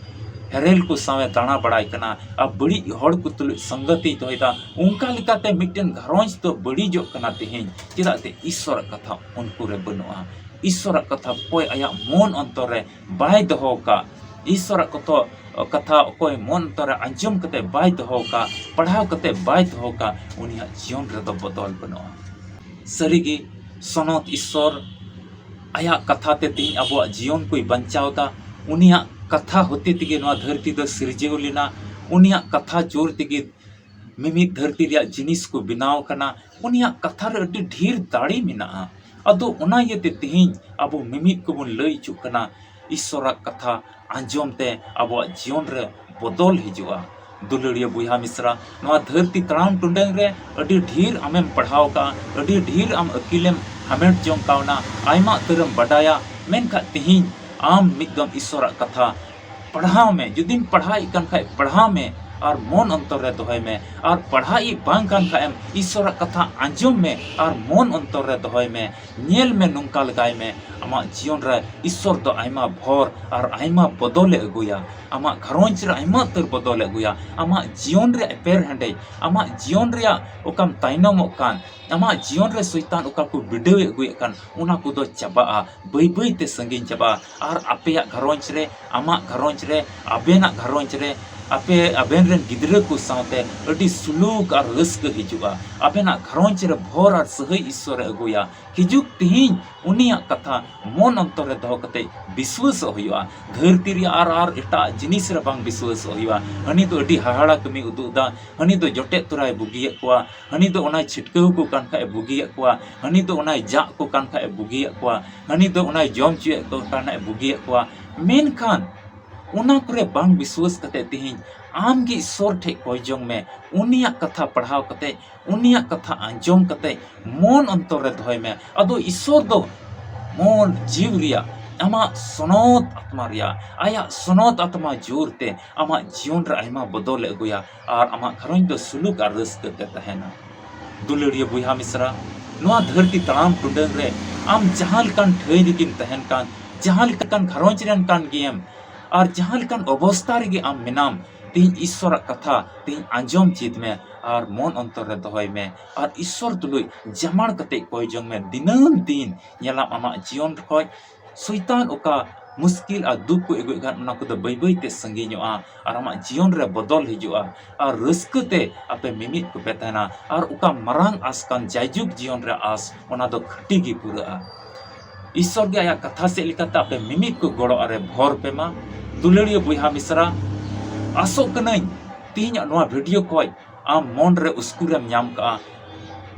ᱦᱮᱨᱮᱞ ᱠᱚ ᱥᱟᱶ ᱮ ᱫᱟᱬᱟ ᱵᱟᱲᱟᱭ ᱠᱟᱱᱟ ᱟᱨ ᱵᱟᱹᱲᱤᱡ ᱦᱚᱲ ᱠᱚ ᱛᱩᱞᱩᱡ ᱥᱚᱝᱜᱚᱛᱤᱭ ᱫᱚᱦᱚᱭᱮᱫᱟ᱾ ᱚᱱᱠᱟ ᱞᱮᱠᱟᱛᱮ ᱢᱤᱫᱴᱮᱱ ᱜᱷᱟᱨᱚᱸᱡᱽ ᱫᱚ ᱵᱟᱹᱲᱤᱡᱚᱜ ᱠᱟᱱᱟ ᱛᱮᱦᱮᱧ, ᱪᱮᱫᱟᱜ ᱛᱮ ᱤᱥᱥᱚᱨᱟᱜ ᱠᱟᱛᱷᱟ ᱩᱱᱠᱩ ᱨᱮ ᱵᱟᱹᱱᱩᱜᱼᱟ᱾ ᱤᱥᱥᱚᱨᱟᱜ ᱠᱟᱛᱷᱟ ᱚᱠᱚᱭ ᱟᱭᱟᱜ ᱢᱚᱱ ᱚᱱᱛᱚᱨ ᱨᱮ ᱵᱟᱭ ᱫᱚᱦᱚ ᱟᱠᱟᱫ, ᱤᱥᱥᱚᱨᱟᱜ ᱠᱚᱛᱚ ᱠᱟᱛᱷᱟ ᱚᱠᱚᱭ ᱢᱚᱱ ᱚᱱᱛᱚᱨ ᱨᱮ ᱟᱸᱡᱚᱢ ᱠᱟᱛᱮ ᱵᱟᱭ ᱫᱚᱦᱚ ᱠᱟᱜ, ᱯᱟᱲᱦᱟᱣ ᱠᱟᱛᱮ ᱵᱟᱭ ᱫᱚᱦᱚ ᱠᱟᱜ, ᱩᱱᱤᱭᱟᱜ ᱡᱤᱭᱚᱱ ᱨᱮᱫᱚ ᱵᱚᱫᱚᱞ ᱵᱟᱹᱱᱩᱜᱼᱟ᱾ ᱥᱟᱹᱨᱤᱜᱮ ᱥᱚᱱᱚᱛ ᱤᱥᱥᱚᱨ ᱟᱭᱟᱜ ᱠᱟᱛᱷᱟ ᱛᱮ ᱛᱮᱦᱮᱧ ᱟᱵᱚᱣᱟᱜ ᱡᱤᱭᱚᱱ ᱠᱚᱭ ᱵᱟᱧᱪᱟᱣ ᱮᱫᱟ᱾ ᱩᱱᱤᱭᱟᱜ ᱠᱟᱛᱷᱟ ᱦᱚᱛᱮ ᱛᱮᱜᱮ ᱱᱚᱣᱟ ᱫᱷᱟᱹᱨᱛᱤ ᱫᱚ ᱥᱤᱨᱡᱟᱹᱣ ᱞᱮᱱᱟ᱾ ᱩᱱᱤᱭᱟᱜ ᱠᱟᱛᱷᱟ ᱡᱳᱨ ᱛᱮᱜᱮ ᱢᱤᱢᱤᱫ ᱫᱷᱟᱹᱨᱛᱤ ᱨᱮᱭᱟᱜ ᱡᱤᱱᱤᱥ ᱠᱚ ᱵᱮᱱᱟᱣ ᱠᱟᱱᱟ᱾ ᱩᱱᱤᱭᱟᱜ ᱠᱟᱛᱷᱟ ᱨᱮ ᱟᱹᱰᱤ ᱰᱷᱮᱨ ᱫᱟᱲᱮ ᱢᱮᱱᱟᱜᱼᱟ᱾ ᱟᱫᱚ ᱚᱱᱟ ᱤᱭᱟᱹᱛᱮ ᱛᱮᱦᱮᱧ ᱟᱵᱚ ᱢᱤᱢᱤᱫ ᱠᱚᱵᱚᱱ ᱞᱟᱹᱭ ᱦᱚᱪᱚᱜ ᱠᱟᱱᱟ, ᱤᱥᱥᱚᱨᱟᱜ ᱠᱟᱛᱷᱟ ᱟᱸᱡᱚᱢ ᱛᱮ ᱟᱵᱚᱣᱟᱜ ᱡᱤᱭᱚᱱ ᱨᱮ ᱵᱚᱫᱚᱞ ᱦᱤᱡᱩᱜᱼᱟ᱾ ᱫᱩᱞᱟᱹᱲᱤᱭᱟᱹ ᱵᱚᱭᱦᱟ ᱢᱤᱥᱨᱟ, ᱱᱚᱣᱟ ᱫᱷᱟᱹᱨᱛᱤ ᱛᱟᱲᱟᱢ ᱴᱩᱰᱟᱹᱝ ᱨᱮ ᱟᱹᱰᱤ ᱰᱷᱮᱨ ᱟᱢᱮᱢ ᱯᱟᱲᱦᱟᱣ ᱠᱟᱜᱼᱟ, ᱟᱹᱰᱤ ᱰᱷᱮᱨ ᱟᱢ ᱟᱹᱠᱤᱞᱮᱢ ᱦᱟᱢᱮᱴ ᱡᱚᱝ ᱠᱟᱣᱱᱟ, ᱟᱭᱢᱟ ᱩᱛᱟᱹᱨᱮᱢ ᱵᱟᱰᱟᱭᱟ, ᱢᱮᱱᱠᱷᱟᱱ ᱛᱮᱦᱮᱧ ᱟᱢ ᱢᱤᱫ ᱫᱚᱢ ᱤᱥᱥᱚᱨᱟᱜ ᱠᱟᱛᱷᱟ ᱯᱟᱲᱦᱟᱣ ᱢᱮ᱾ ᱡᱩᱫᱤᱢ ᱯᱟᱲᱦᱟᱣᱮᱫ ᱠᱟᱱ ᱠᱷᱟᱡ ᱯᱟᱲᱦᱟᱣ ᱢᱮ ᱟᱨ ᱢᱚᱱ ᱚᱱᱛᱚᱨ ᱨᱮ ᱫᱚᱦᱚᱭ ᱢᱮ, ᱟᱨ ᱯᱟᱲᱦᱟᱣᱤᱡ ᱵᱟᱝ ᱠᱟᱱ ᱠᱷᱟᱡ ᱮᱢ ᱤᱥᱥᱚᱨᱟᱜ ᱠᱟᱛᱷᱟ ᱟᱸᱡᱚᱢ ᱢᱮ ᱟᱨ ᱢᱚᱱ ᱚᱱᱛᱚᱨ ᱨᱮ ᱫᱚᱦᱚᱭ ᱢᱮ᱾ ᱧᱮᱞ ᱢᱮ, ᱱᱚᱝᱠᱟ ᱞᱮᱜᱟᱭ ᱢᱮ, ᱟᱢᱟᱜ ᱡᱤᱭᱚᱱ ᱨᱮ ᱤᱥᱥᱚᱨ ᱫᱚ ᱟᱭᱢᱟ ᱵᱷᱚᱨ ᱟᱨ ᱟᱭᱢᱟ ᱵᱚᱫᱚᱞᱮ ᱟᱹᱜᱩᱭᱟ᱾ ᱟᱢᱟᱜ ᱜᱷᱟᱨᱚᱸᱡᱽ ᱨᱮ ᱟᱭᱢᱟ ᱩᱛᱟᱹᱨ ᱵᱚᱫᱚᱞᱮ ᱟᱹᱜᱩᱭᱟ᱾ ᱟᱢᱟᱜ ᱡᱤᱭᱚᱱ ᱨᱮ ᱮᱯᱮᱨ ᱦᱮᱸᱰᱮᱡ, ᱟᱢᱟᱜ ᱡᱤᱭᱚᱱ ᱨᱮᱭᱟᱜ ᱚᱠᱟᱢ ᱛᱟᱭᱱᱚᱢᱚᱜ ᱠᱟᱱ, ᱟᱢᱟᱜ ᱡᱤᱭᱚᱱ ᱨᱮ ᱥᱚᱭᱛᱟᱱ ᱚᱠᱟ ᱠᱚ ᱵᱤᱰᱟᱹᱣᱮ ᱟᱹᱜᱩᱭᱮᱫ ᱠᱟᱱ, ᱚᱱᱟ ᱠᱚᱫᱚ ᱪᱟᱵᱟᱜᱼᱟ, ᱵᱟᱹᱭ ᱵᱟᱹᱭ ᱛᱮ ᱥᱟᱺᱜᱤᱧ ᱪᱟᱵᱟᱜᱼᱟ᱾ ᱟᱨ ᱟᱯᱮᱭᱟᱜ ᱜᱷᱟᱨᱚᱸᱡᱽ ᱨᱮ, ᱟᱢᱟᱜ ᱜᱷᱟᱨᱚᱸᱡᱽ ᱨᱮ, ᱟᱵᱮᱱᱟᱜ ᱜᱷᱟᱨᱚᱸᱡᱽ ᱨᱮ, ᱟᱯᱮ ᱟᱵᱮᱱ ᱨᱮᱱ ᱜᱤᱫᱽᱨᱟᱹ ᱠᱚ ᱥᱟᱶᱛᱮ ᱟᱹᱰᱤ ᱥᱩᱞᱩᱠ ᱟᱨ ᱨᱟᱹᱥᱠᱟᱹ ᱦᱤᱡᱩᱜᱼᱟ᱾ ᱟᱵᱮᱱᱟᱜ ᱜᱷᱟᱨᱚᱸᱡᱽ ᱨᱮ ᱵᱷᱚᱨ ᱟᱨ ᱥᱟᱹᱦᱟᱹᱭ ᱤᱥᱥᱚᱨᱮ ᱟᱹᱜᱩᱭᱟ᱾ ᱦᱤᱡᱩᱜ ᱛᱤᱦᱤᱧ ᱩᱱᱤᱭᱟᱜ ᱠᱟᱛᱷᱟ ᱢᱚᱱ ᱚᱱᱛᱚᱨ ᱨᱮ ᱫᱚᱦᱚ ᱠᱟᱛᱮ ᱵᱤᱥᱣᱟᱹᱥᱚᱜ ᱦᱩᱭᱩᱜᱼᱟ᱾ ᱫᱷᱟᱹᱨᱛᱤ ᱨᱮᱭᱟᱜ ᱟᱨ, ᱟᱨ ᱮᱴᱟᱜ ᱡᱤᱱᱤᱥ ᱨᱮ ᱵᱟᱝ ᱵᱤᱥᱣᱟᱹᱥᱚᱜ ᱦᱩᱭᱩᱜᱼᱟ᱾ ᱦᱟᱹᱱᱤ ᱫᱚ ᱟᱹᱰᱤ ᱦᱟᱦᱟᱲᱟ ᱠᱟᱹᱢᱤ ᱩᱫᱩᱜ ᱮᱫᱟ, ᱦᱟᱹᱱᱤ ᱫᱚ ᱡᱚᱴᱮᱫ ᱛᱚᱨᱟᱭ ᱵᱩᱜᱤᱭᱮᱫ ᱠᱚᱣᱟ, ᱦᱟᱹᱱᱤ ᱫᱚ ᱚᱱᱟᱭ ᱪᱷᱤᱴᱠᱟᱹᱣ ᱠᱚ ᱠᱟᱱ ᱠᱷᱟᱡ ᱮ ᱵᱩᱜᱤᱭᱮᱫ ᱠᱚᱣᱟ, ᱦᱟᱹᱱᱤ ᱫᱚ ᱚᱱᱟᱭ ᱡᱟᱜ ᱠᱚ ᱠᱟᱱ ᱠᱷᱟᱡ ᱮ ᱵᱩᱜᱤᱭᱮᱫ ᱠᱚᱣᱟ, ᱦᱟᱹᱱᱤ ᱫᱚ ᱚᱱᱟᱭ ᱡᱚᱢ ᱦᱚᱪᱚᱭᱮᱫ ᱠᱚ ᱠᱟᱱ ᱠᱷᱟᱡ ᱮ ᱵᱩᱜᱤᱭᱮᱫ ᱠᱚᱣᱟ᱾ ᱢᱮᱱᱠᱷᱟᱱ ᱚᱱᱟ ᱠᱚᱨᱮ ᱵᱟᱝ ᱵᱤᱥᱣᱟᱹᱥ ᱠᱟᱛᱮ ᱛᱮᱦᱮᱧ ᱟᱢ ᱜᱮ ᱤᱥᱥᱚᱨ ᱴᱷᱮᱡ ᱠᱚᱭ ᱡᱚᱝ ᱢᱮ, ᱩᱱᱤᱭᱟᱜ ᱠᱟᱛᱷᱟ ᱯᱟᱲᱦᱟᱣ ᱠᱟᱛᱮ, ᱩᱱᱤᱭᱟᱜ ᱠᱟᱛᱷᱟ ᱟᱸᱡᱚᱢ ᱠᱟᱛᱮ ᱢᱚᱱ ᱚᱱᱛᱚᱨ ᱨᱮ ᱫᱚᱦᱚᱭ ᱢᱮ᱾ ᱟᱫᱚ ᱤᱥᱥᱚᱨ ᱫᱚ ᱢᱚᱱ ᱡᱤᱣᱤ ᱨᱮᱭᱟᱜ, ᱟᱢᱟᱜ ᱥᱚᱱᱚᱛ ᱟᱛᱢᱟ ᱨᱮᱭᱟᱜ, ᱟᱭᱟᱜ ᱥᱚᱱᱚᱛ ᱟᱛᱢᱟ ᱡᱳᱨ ᱛᱮ ᱟᱢᱟᱜ ᱡᱤᱭᱚᱱ ᱨᱮ ᱟᱭᱢᱟ ᱵᱚᱫᱚᱞᱮ ᱟᱹᱜᱩᱭᱟ ᱟᱨ ᱟᱢᱟᱜ ᱜᱷᱟᱨᱚᱸᱡᱽ ᱫᱚ ᱥᱩᱞᱩᱠ ᱟᱨ ᱨᱟᱹᱥᱠᱟᱹ ᱛᱮ ᱛᱟᱦᱮᱱᱟ᱾ ᱫᱩᱞᱟᱹᱲᱤᱭᱟᱹ ᱵᱚᱭᱦᱟ ᱢᱤᱥᱨᱟ, ᱱᱚᱣᱟ ᱫᱷᱟᱹᱨᱛᱤ ᱛᱟᱲᱟᱢ ᱴᱩᱰᱟᱹᱝ ᱨᱮ ᱟᱢ ᱡᱟᱦᱟᱸ ᱞᱮᱠᱟᱱ ᱴᱷᱟᱹᱭ ᱨᱮᱜᱮᱢ ᱛᱟᱦᱮᱱ ᱠᱟᱱ, ᱡᱟᱦᱟᱸ ᱞᱮᱠᱟᱱ ᱜᱷᱟᱨᱚᱸᱡᱽ ᱨᱮᱱ ᱠᱟᱱ ᱜᱮᱭᱮᱢ, ᱟᱨ ᱡᱟᱦᱟᱸ ᱞᱮᱠᱟᱱ ᱚᱵᱚᱥᱛᱟ ᱨᱮᱜᱮ ᱟᱢ ᱢᱮᱱᱟᱢ, ᱛᱮᱦᱮᱧ ᱤᱥᱥᱚᱨᱟᱜ ᱠᱟᱛᱷᱟ ᱛᱮᱦᱮᱧ ᱟᱸᱡᱚᱢ ᱪᱮᱫ ᱢᱮ ᱟᱨ ᱢᱚᱱ ᱚᱱᱛᱚᱨ ᱨᱮ ᱫᱚᱦᱚᱭ ᱢᱮ ᱟᱨ ᱤᱥᱥᱚᱨ ᱛᱩᱞᱩᱡ ᱡᱟᱢᱟᱲ ᱠᱟᱛᱮ ᱠᱚᱭ ᱡᱚᱝ ᱢᱮ᱾ ᱫᱤᱱᱟᱹᱢ ᱫᱤᱱ ᱧᱮᱞᱟᱢ ᱟᱢᱟᱜ ᱡᱤᱭᱚᱱ ᱠᱷᱚᱡ ᱥᱚᱭᱛᱟᱱ ᱚᱠᱟ ᱢᱩᱥᱠᱤᱞ ᱟᱨ ᱫᱩᱠ ᱠᱚ ᱟᱹᱜᱩᱭᱮᱫ ᱠᱷᱟᱱ, ᱚᱱᱟ ᱠᱚᱫᱚ ᱵᱟᱹᱭ ᱵᱟᱹᱭ ᱛᱮ ᱥᱟᱺᱜᱤᱧᱚᱜᱼᱟ ᱟᱨ ᱟᱢᱟᱜ ᱡᱤᱭᱚᱱ ᱨᱮ ᱵᱚᱫᱚᱞ ᱦᱤᱡᱩᱜᱼᱟ ᱟᱨ ᱨᱟᱹᱥᱠᱟᱹ ᱛᱮ ᱟᱯᱮ ᱢᱤᱢᱤᱫ ᱠᱚᱯᱮ ᱛᱟᱦᱮᱱᱟ ᱟᱨ ᱚᱠᱟ ᱢᱟᱨᱟᱝ ᱟᱥ ᱠᱟᱱ ᱡᱟᱭᱡᱩᱜᱽ ᱡᱤᱭᱚᱱ ᱨᱮ ᱟᱥ, ᱚᱱᱟ ᱫᱚ ᱠᱷᱟᱹᱴᱤ ᱜᱮ ᱯᱩᱨᱟᱹᱜᱼᱟ᱾ ᱤᱥᱥᱚᱨ ᱜᱮ ᱟᱭᱟᱜ ᱠᱟᱛᱷᱟ ᱥᱮᱫ ᱞᱮᱠᱟᱛᱮ ᱟᱯᱮ ᱢᱤᱢᱤᱫ ᱠᱚ ᱜᱚᱲᱚ ᱟᱨᱮ ᱵᱷᱚᱨ ᱯᱮ ᱢᱟ᱾ ᱫᱩᱞᱟᱹᱲᱤᱭᱟᱹ ᱵᱚᱭᱦᱟ ᱢᱤᱥᱨᱟ, ᱟᱥᱚᱜ ᱠᱟᱹᱱᱟᱹᱧ ᱛᱮᱦᱮᱧᱟᱜ ᱱᱚᱣᱟ video ᱠᱷᱚᱡ ᱟᱢ ᱢᱚᱱ ᱨᱮ ᱩᱥᱠᱩᱨᱮᱢ ᱧᱟᱢ ᱠᱟᱜᱼᱟ,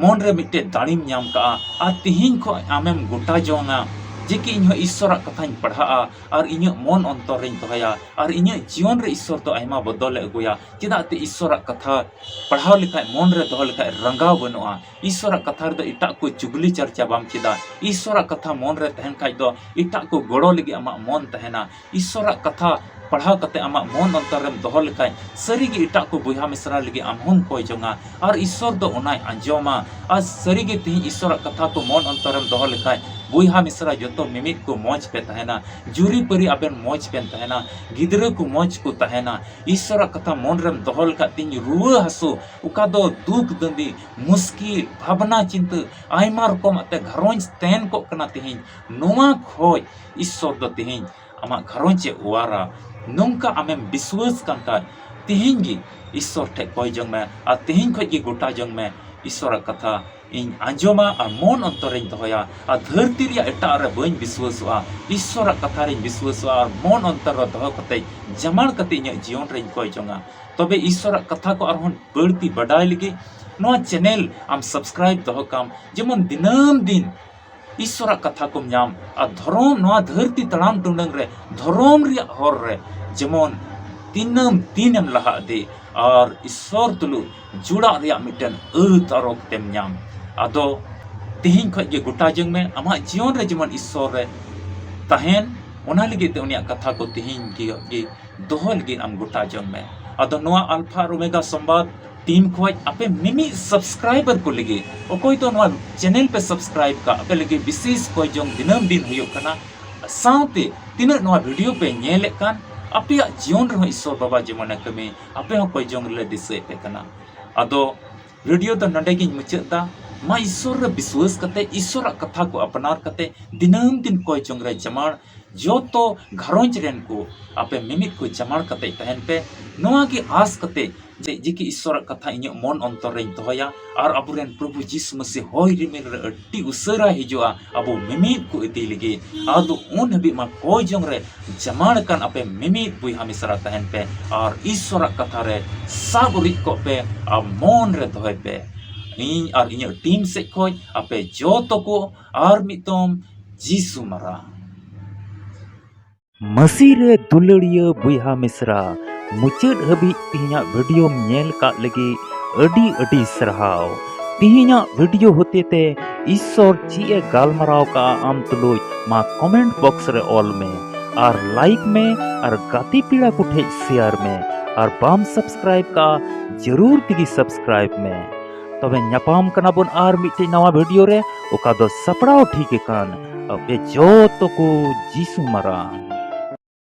ᱢᱚᱱ ᱨᱮ ᱢᱤᱫᱴᱮᱡ ᱫᱟᱲᱮᱢ ᱧᱟᱢ ᱠᱟᱜᱼᱟ, ᱟᱨ ᱛᱤᱦᱤᱧ ᱠᱷᱚᱡ ᱟᱢᱮᱢ ᱜᱚᱴᱟ ᱡᱚᱝᱟ ᱡᱮ ᱠᱤ ᱤᱧ ᱦᱚᱸ ᱤᱥᱥᱚᱨᱟᱜ ᱠᱟᱛᱷᱟᱧ ᱯᱟᱲᱦᱟᱜᱼᱟ ᱟᱨ ᱤᱧᱟᱹᱜ ᱢᱚᱱ ᱚᱱᱛᱚᱨ ᱨᱮᱧ ᱫᱚᱦᱚᱭᱟ ᱟᱨ ᱤᱧᱟᱹᱜ ᱡᱤᱭᱚᱱ ᱨᱮ ᱤᱥᱥᱚᱨ ᱫᱚ ᱟᱭᱢᱟ ᱵᱚᱫᱚᱞᱮ ᱟᱹᱜᱩᱭᱟ᱾ ᱪᱮᱫᱟᱜ ᱛᱮ ᱤᱥᱥᱚᱨᱟᱜ ᱠᱟᱛᱷᱟ ᱯᱟᱲᱦᱟᱣ ᱞᱮᱠᱷᱟᱡ, ᱢᱚᱱ ᱨᱮ ᱫᱚᱦᱚ ᱞᱮᱠᱷᱟᱡ ᱨᱟᱸᱜᱟᱣ ᱵᱟᱹᱱᱩᱜᱼᱟ᱾ ᱤᱥᱥᱚᱨᱟᱜ ᱠᱟᱛᱷᱟ ᱨᱮᱫᱚ ᱮᱴᱟᱜ ᱠᱚ ᱪᱩᱜᱽᱞᱤ ᱪᱟᱨᱪᱟ ᱵᱟᱢ ᱪᱮᱫᱟ᱾ ᱤᱥᱥᱚᱨᱟᱜ ᱠᱟᱛᱷᱟ ᱢᱚᱱ ᱨᱮ ᱛᱟᱦᱮᱱ ᱠᱷᱟᱡ ᱫᱚ ᱮᱴᱟᱜ ᱠᱚ ᱜᱚᱲᱚ ᱞᱟᱹᱜᱤᱫ ᱟᱢᱟᱜ ᱢᱚᱱ ᱛᱟᱦᱮᱱᱟ᱾ ᱤᱥᱥᱚᱨᱟᱜ ᱠᱟᱛᱷᱟ ᱯᱟᱲᱦᱟᱣ ᱠᱟᱛᱮ ᱟᱢᱟᱜ ᱢᱚᱱ ᱚᱱᱛᱚᱨ ᱨᱮᱢ ᱫᱚᱦᱚ ᱞᱮᱠᱷᱟᱡ, ᱥᱟᱹᱨᱤᱜᱮ ᱮᱴᱟᱜ ᱠᱚ ᱵᱚᱭᱦᱟ ᱢᱤᱥᱨᱟ ᱞᱟᱹᱜᱤᱫ ᱟᱢ ᱦᱚᱸᱢ ᱠᱚᱭ ᱡᱚᱝᱟ ᱟᱨ ᱤᱥᱥᱚᱨ ᱫᱚ ᱚᱱᱟᱭ ᱟᱸᱡᱚᱢᱟ᱾ ᱟᱨ ᱥᱟᱹᱨᱤᱜᱮ ᱛᱤᱦᱤᱧ ᱤᱥᱥᱚᱨᱟᱜ ᱠᱟᱛᱷᱟ ᱠᱚ ᱢᱚᱱ ᱚᱱᱛᱚᱨ ᱨᱮᱢ ᱫᱚᱦᱚ ᱞᱮᱠᱷᱟᱡ, ᱵᱚᱭᱦᱟ ᱢᱤᱥᱨᱟ ᱡᱚᱛᱚ ᱢᱤᱢᱤᱫ ᱠᱚ ᱢᱚᱡᱽ ᱯᱮ ᱛᱟᱦᱮᱱᱟ, ᱡᱩᱨᱤ ᱯᱟᱹᱨᱤ ᱟᱵᱮᱱ ᱢᱚᱡᱽ ᱵᱮᱱ ᱛᱟᱦᱮᱱᱟ, ᱜᱤᱫᱽᱨᱟᱹ ᱠᱚ ᱢᱚᱡᱽ ᱠᱚ ᱛᱟᱦᱮᱱᱟ᱾ ᱤᱥᱥᱚᱨᱟᱜ ᱠᱟᱛᱷᱟ ᱢᱚᱱ ᱨᱮᱢ ᱫᱚᱦᱚ ᱞᱮᱠᱷᱟᱡ, ᱛᱤᱦᱤᱧ ᱨᱩᱣᱟᱹ ᱦᱟᱹᱥᱩ, ᱚᱠᱟ ᱫᱚ ᱫᱩᱠ ᱫᱟᱹᱱᱫᱤ, ᱢᱩᱥᱠᱤᱞ, ᱵᱷᱟᱵᱽᱱᱟ ᱪᱤᱱᱛᱟᱹ, ᱟᱭᱢᱟ ᱨᱚᱠᱚᱢᱟᱜ ᱛᱮ ᱜᱷᱟᱨᱚᱸᱡᱽ ᱛᱮᱱ ᱠᱚᱜ ᱠᱟᱱᱟ ᱛᱤᱦᱤᱧ, ᱱᱚᱣᱟ ᱠᱷᱚᱡ ᱤᱥᱥᱚᱨ ᱫᱚ ᱛᱤᱦᱤᱧ ᱟᱢᱟᱜ ᱜᱷᱟᱨᱚᱸᱡᱽ ᱮ ᱚᱣᱟᱨᱟ᱾ ᱱᱚᱝᱠᱟ ᱟᱢᱮᱢ ᱵᱤᱥᱣᱟᱹᱥ ᱠᱟᱱ ᱠᱷᱟᱡ, ᱛᱤᱦᱤᱧ ᱜᱮ ᱤᱥᱥᱚᱨ ᱴᱷᱮᱡ ᱠᱚᱭ ᱡᱚᱝ ᱢᱮ ᱟᱨ ᱛᱤᱦᱤᱧ ᱠᱷᱚᱡ ᱜᱮ ᱜᱚᱴᱟ ᱡᱚᱝ ᱢᱮ, ᱤᱥᱥᱚᱨᱟᱜ ᱠᱟᱛᱷᱟ ᱤᱧ ᱟᱸᱡᱚᱢᱟ ᱟᱨ ᱢᱚᱱ ᱚᱱᱛᱚᱨ ᱨᱤᱧ ᱫᱚᱦᱚᱭᱟ ᱟᱨ ᱫᱷᱟᱹᱨᱛᱤ ᱨᱮᱭᱟᱜ ᱮᱴᱟᱜ ᱨᱮ ᱵᱟᱹᱧ ᱵᱤᱥᱣᱟᱹᱥᱚᱜᱼᱟ, ᱤᱥᱥᱚᱨᱟᱜ ᱠᱟᱛᱷᱟ ᱨᱤᱧ ᱵᱤᱥᱣᱟᱹᱥᱚᱜᱼᱟ ᱟᱨ ᱢᱚᱱ ᱚᱱᱛᱚᱨ ᱨᱮ ᱫᱚᱦᱚ ᱠᱟᱛᱮ ᱡᱟᱢᱟᱲ ᱠᱟᱛᱮ ᱤᱧᱟᱹᱜ ᱡᱤᱭᱚᱱ ᱨᱤᱧ ᱠᱚᱭ ᱡᱚᱝᱟ᱾ ᱛᱚᱵᱮ ᱤᱥᱥᱚᱨᱟᱜ ᱠᱟᱛᱷᱟ ᱠᱚ ᱟᱨᱦᱚᱸ ᱵᱟᱹᱲᱛᱤ ᱵᱟᱰᱟᱭ ᱞᱟᱹᱜᱤᱫ ᱱᱚᱣᱟ channel ᱟᱢ subscribe ᱫᱚᱦᱚ ᱠᱟᱢ, ᱡᱮᱢᱚᱱ ᱫᱤᱱᱟᱹᱢ ᱫᱤᱱ ᱤᱥᱥᱚᱨᱟᱜ ᱠᱟᱛᱷᱟ ᱠᱚᱢ ᱧᱟᱢ ᱟᱨ ᱫᱷᱚᱨᱚᱢ, ᱱᱚᱣᱟ ᱫᱷᱟᱹᱨᱛᱤ ᱛᱟᱲᱟᱢ ᱴᱩᱰᱟᱹᱝ ᱨᱮ ᱫᱷᱚᱨᱚᱢ ᱨᱮᱭᱟᱜ ᱦᱚᱨ ᱨᱮ ᱡᱮᱢᱚᱱ ᱫᱤᱱᱟᱹᱢ ᱫᱤᱱᱮᱢ ᱞᱟᱦᱟ ᱤᱫᱤ ᱟᱨ ᱤᱥᱥᱚᱨ ᱛᱩᱞᱩᱡ ᱡᱩᱲᱟᱜ ᱨᱮᱭᱟᱜ ᱢᱤᱫᱴᱮᱱ ᱟᱹᱛ ᱟᱨᱚ ᱠᱟᱛᱮᱢ ᱧᱟᱢ᱾ ᱟᱫᱚ ᱛᱤᱦᱤᱧ ᱠᱷᱚᱡ ᱜᱮ ᱜᱚᱴᱟ ᱡᱚᱝ ᱢᱮ, ᱟᱢᱟᱜ ᱡᱤᱭᱚᱱ ᱨᱮ ᱡᱮᱢᱚᱱ ᱤᱥᱥᱚᱨ ᱨᱮ ᱛᱟᱦᱮᱱ, ᱚᱱᱟ ᱞᱟᱹᱜᱤᱫ ᱛᱮ ᱩᱱᱤᱭᱟᱜ ᱠᱟᱛᱷᱟ ᱠᱚ ᱛᱤᱦᱤᱧ ᱜᱮ ᱜᱮ ᱫᱚᱦᱚ ᱞᱟᱹᱜᱤᱫ ᱟᱢ ᱜᱚᱴᱟ ᱡᱚᱝ ᱢᱮ᱾ ᱟᱫᱚ ᱱᱚᱣᱟ ᱟᱞᱯᱷᱟ ᱟᱨ ᱳᱢᱮᱜᱟ ᱥᱚᱢᱵᱟᱫ team ᱠᱷᱚᱡ ᱟᱯᱮ ᱢᱤᱢᱤᱫ subscriber ᱠᱚ ᱞᱟᱹᱜᱤᱫ, ᱚᱠᱚᱭ ᱫᱚ ᱱᱚᱣᱟ channel ᱯᱮ subscribe ᱠᱟᱜ, ᱟᱯᱮ ᱞᱟᱹᱜᱤᱫ ᱵᱤᱥᱮᱥ ᱠᱚᱭ ᱡᱚᱝ ᱫᱤᱱᱟᱹᱢ ᱫᱤᱱ ᱦᱩᱭᱩᱜ ᱠᱟᱱᱟ᱾ ᱥᱟᱶᱛᱮ ᱛᱤᱱᱟᱹᱜ ᱱᱚᱣᱟ video ᱯᱮ ᱧᱮᱞᱮᱫ ᱠᱟᱱ, ᱟᱯᱮᱭᱟᱜ ᱡᱤᱭᱚᱱ ᱨᱮᱦᱚᱸ ᱤᱥᱥᱚᱨ ᱵᱟᱵᱟ ᱡᱮᱢᱚᱱᱮ ᱠᱟᱹᱢᱤ, ᱟᱯᱮ ᱦᱚᱸ ᱠᱚᱭ ᱡᱚᱝ ᱞᱮ ᱫᱤᱥᱟᱹᱭᱮᱫ ᱯᱮ ᱠᱟᱱᱟ᱾ ᱟᱫᱚ video ᱫᱚ ᱱᱚᱰᱮ ᱜᱤᱧ ᱢᱩᱪᱟᱹᱫ ᱫᱟ᱾ ᱢᱟ ᱤᱥᱥᱚᱨ ᱨᱮ ᱵᱤᱥᱣᱟᱹᱥ ᱠᱟᱛᱮ, ᱤᱥᱥᱚᱨᱟᱜ ᱠᱟᱛᱷᱟ ᱠᱚ ᱟᱯᱱᱟᱨ ᱠᱟᱛᱮ, ᱫᱤᱱᱟᱹᱢ ᱫᱤᱱ ᱠᱚᱭ ᱡᱚᱝ ᱨᱮ ᱡᱟᱢᱟᱲ ᱡᱚᱛᱚ ᱜᱷᱟᱨᱚᱸᱡᱽ ᱨᱮᱱ ᱠᱚ ᱟᱯᱮ ᱢᱤᱢᱤᱫ ᱠᱚ ᱡᱟᱢᱟᱲ ᱠᱟᱛᱮ ᱛᱟᱦᱮᱱ ᱯᱮ᱾ ᱱᱚᱣᱟ ᱜᱮ ᱟᱸᱥ ᱠᱟᱛᱮ ᱡᱮ ᱡᱮᱠᱤ ᱤᱥᱥᱚᱨᱟᱜ ᱠᱟᱛᱷᱟ ᱤᱧᱟᱹᱜ ᱢᱚᱱ ᱚᱱᱛᱚᱨ ᱨᱮᱧ ᱫᱚᱦᱚᱭᱟ ᱟᱨ ᱟᱵᱚᱨᱮᱱ ᱯᱨᱚᱵᱷᱩ ᱡᱤᱥᱩ ᱢᱟᱹᱥᱤ ᱦᱚᱭ ᱨᱤᱢᱤᱞ ᱨᱮ ᱟᱹᱰᱤ ᱩᱥᱟᱹᱨᱟ ᱦᱤᱡᱩᱜᱼᱟ ᱟᱵᱚ ᱢᱤᱢᱤᱫ ᱠᱚ ᱤᱫᱤ ᱞᱟᱹᱜᱤᱫ᱾ ᱟᱫᱚ ᱩᱱ ᱦᱟᱹᱵᱤᱡ ᱢᱟ ᱠᱚᱭ ᱡᱚᱝ ᱨᱮ ᱡᱟᱢᱟᱲ ᱟᱠᱟᱱ ᱟᱯᱮ ᱢᱤᱢᱤᱫ ᱵᱚᱭᱦᱟ ᱢᱤᱥᱨᱟ ᱛᱟᱦᱮᱱ ᱯᱮ ᱟᱨ ᱤᱥᱥᱚᱨᱟᱜ ᱠᱟᱛᱷᱟ ᱨᱮ ᱥᱟᱵ ᱨᱤᱡ ᱠᱚᱜ ᱯᱮ ᱟᱨ ᱢᱚᱱ ᱨᱮ ᱫᱚᱦᱚᱭ ᱯᱮ᱾ ᱤᱧ ᱟᱨ ᱤᱧᱟᱹᱜ ᱴᱤᱢ ᱥᱮᱫ ᱠᱷᱚᱱ ᱟᱯᱮ ᱡᱚᱛᱚ ᱠᱚ ᱟᱨ ᱢᱤᱫ ᱫᱚᱢ ᱡᱤᱥᱩ ᱢᱟᱨᱟᱝ᱾ ᱢᱟᱹᱥᱤ ᱨᱮ ᱫᱩᱞᱟᱹᱲᱤᱭᱟᱹ ᱵᱚᱭᱦᱟ ᱢᱤᱥᱨᱟ, ᱢᱩᱪᱟᱹᱫ ᱦᱟᱹᱵᱤᱡ ᱛᱮᱦᱮᱧᱟᱜ ᱵᱷᱤᱰᱤᱭᱳᱢ ᱧᱮᱞ ᱠᱟᱜ ᱞᱟᱹᱜᱤᱫ ᱟᱹᱰᱤ ᱟᱹᱰᱤ ᱥᱟᱨᱦᱟᱣ᱾ ᱛᱮᱦᱮᱧᱟᱜ ᱵᱷᱤᱰᱤᱭᱳ ᱦᱚᱛᱮᱛᱮ ᱤᱥᱥᱚᱨ ᱪᱮᱫ ᱮ ᱜᱟᱞᱢᱟᱨᱟᱣ ᱠᱟᱜᱼᱟ ᱟᱢ ᱛᱩᱞᱩᱡ, ᱢᱟ ᱠᱚᱢᱮᱱᱴ ᱵᱚᱠᱥ ᱨᱮ ᱚᱞ ᱢᱮ ᱟᱨ ᱞᱟᱭᱤᱠ ᱢᱮ ᱟᱨ ᱜᱟᱛᱮ ᱯᱮᱲᱟ ᱠᱚ ᱴᱷᱮᱡ ᱥᱮᱭᱟᱨ ᱢᱮ ᱟᱨ ᱵᱟᱢ ᱥᱟᱵᱥᱠᱨᱟᱭᱤᱵ ᱠᱟᱜᱼᱟ, ᱡᱟᱹᱨᱩᱲ ᱛᱮᱜᱮ ᱥᱟᱵᱥᱠᱨᱟᱭᱤᱵ ᱢᱮ᱾ ᱛᱚᱵᱮ ᱧᱟᱯᱟᱢ ᱠᱟᱱᱟ ᱵᱚᱱ ᱟᱨ ᱢᱤᱫᱴᱮᱡ ᱱᱟᱣᱟ ᱵᱷᱤᱰᱤᱭᱳ ᱨᱮ, ᱚᱠᱟ ᱫᱚ ᱥᱟᱯᱲᱟᱣ ᱴᱷᱤᱠ ᱟᱠᱟᱱ ᱟᱯᱮ ᱡᱚᱛᱚ ᱠᱚ ᱡᱤᱥᱩ ᱢᱟᱨᱟᱝ᱾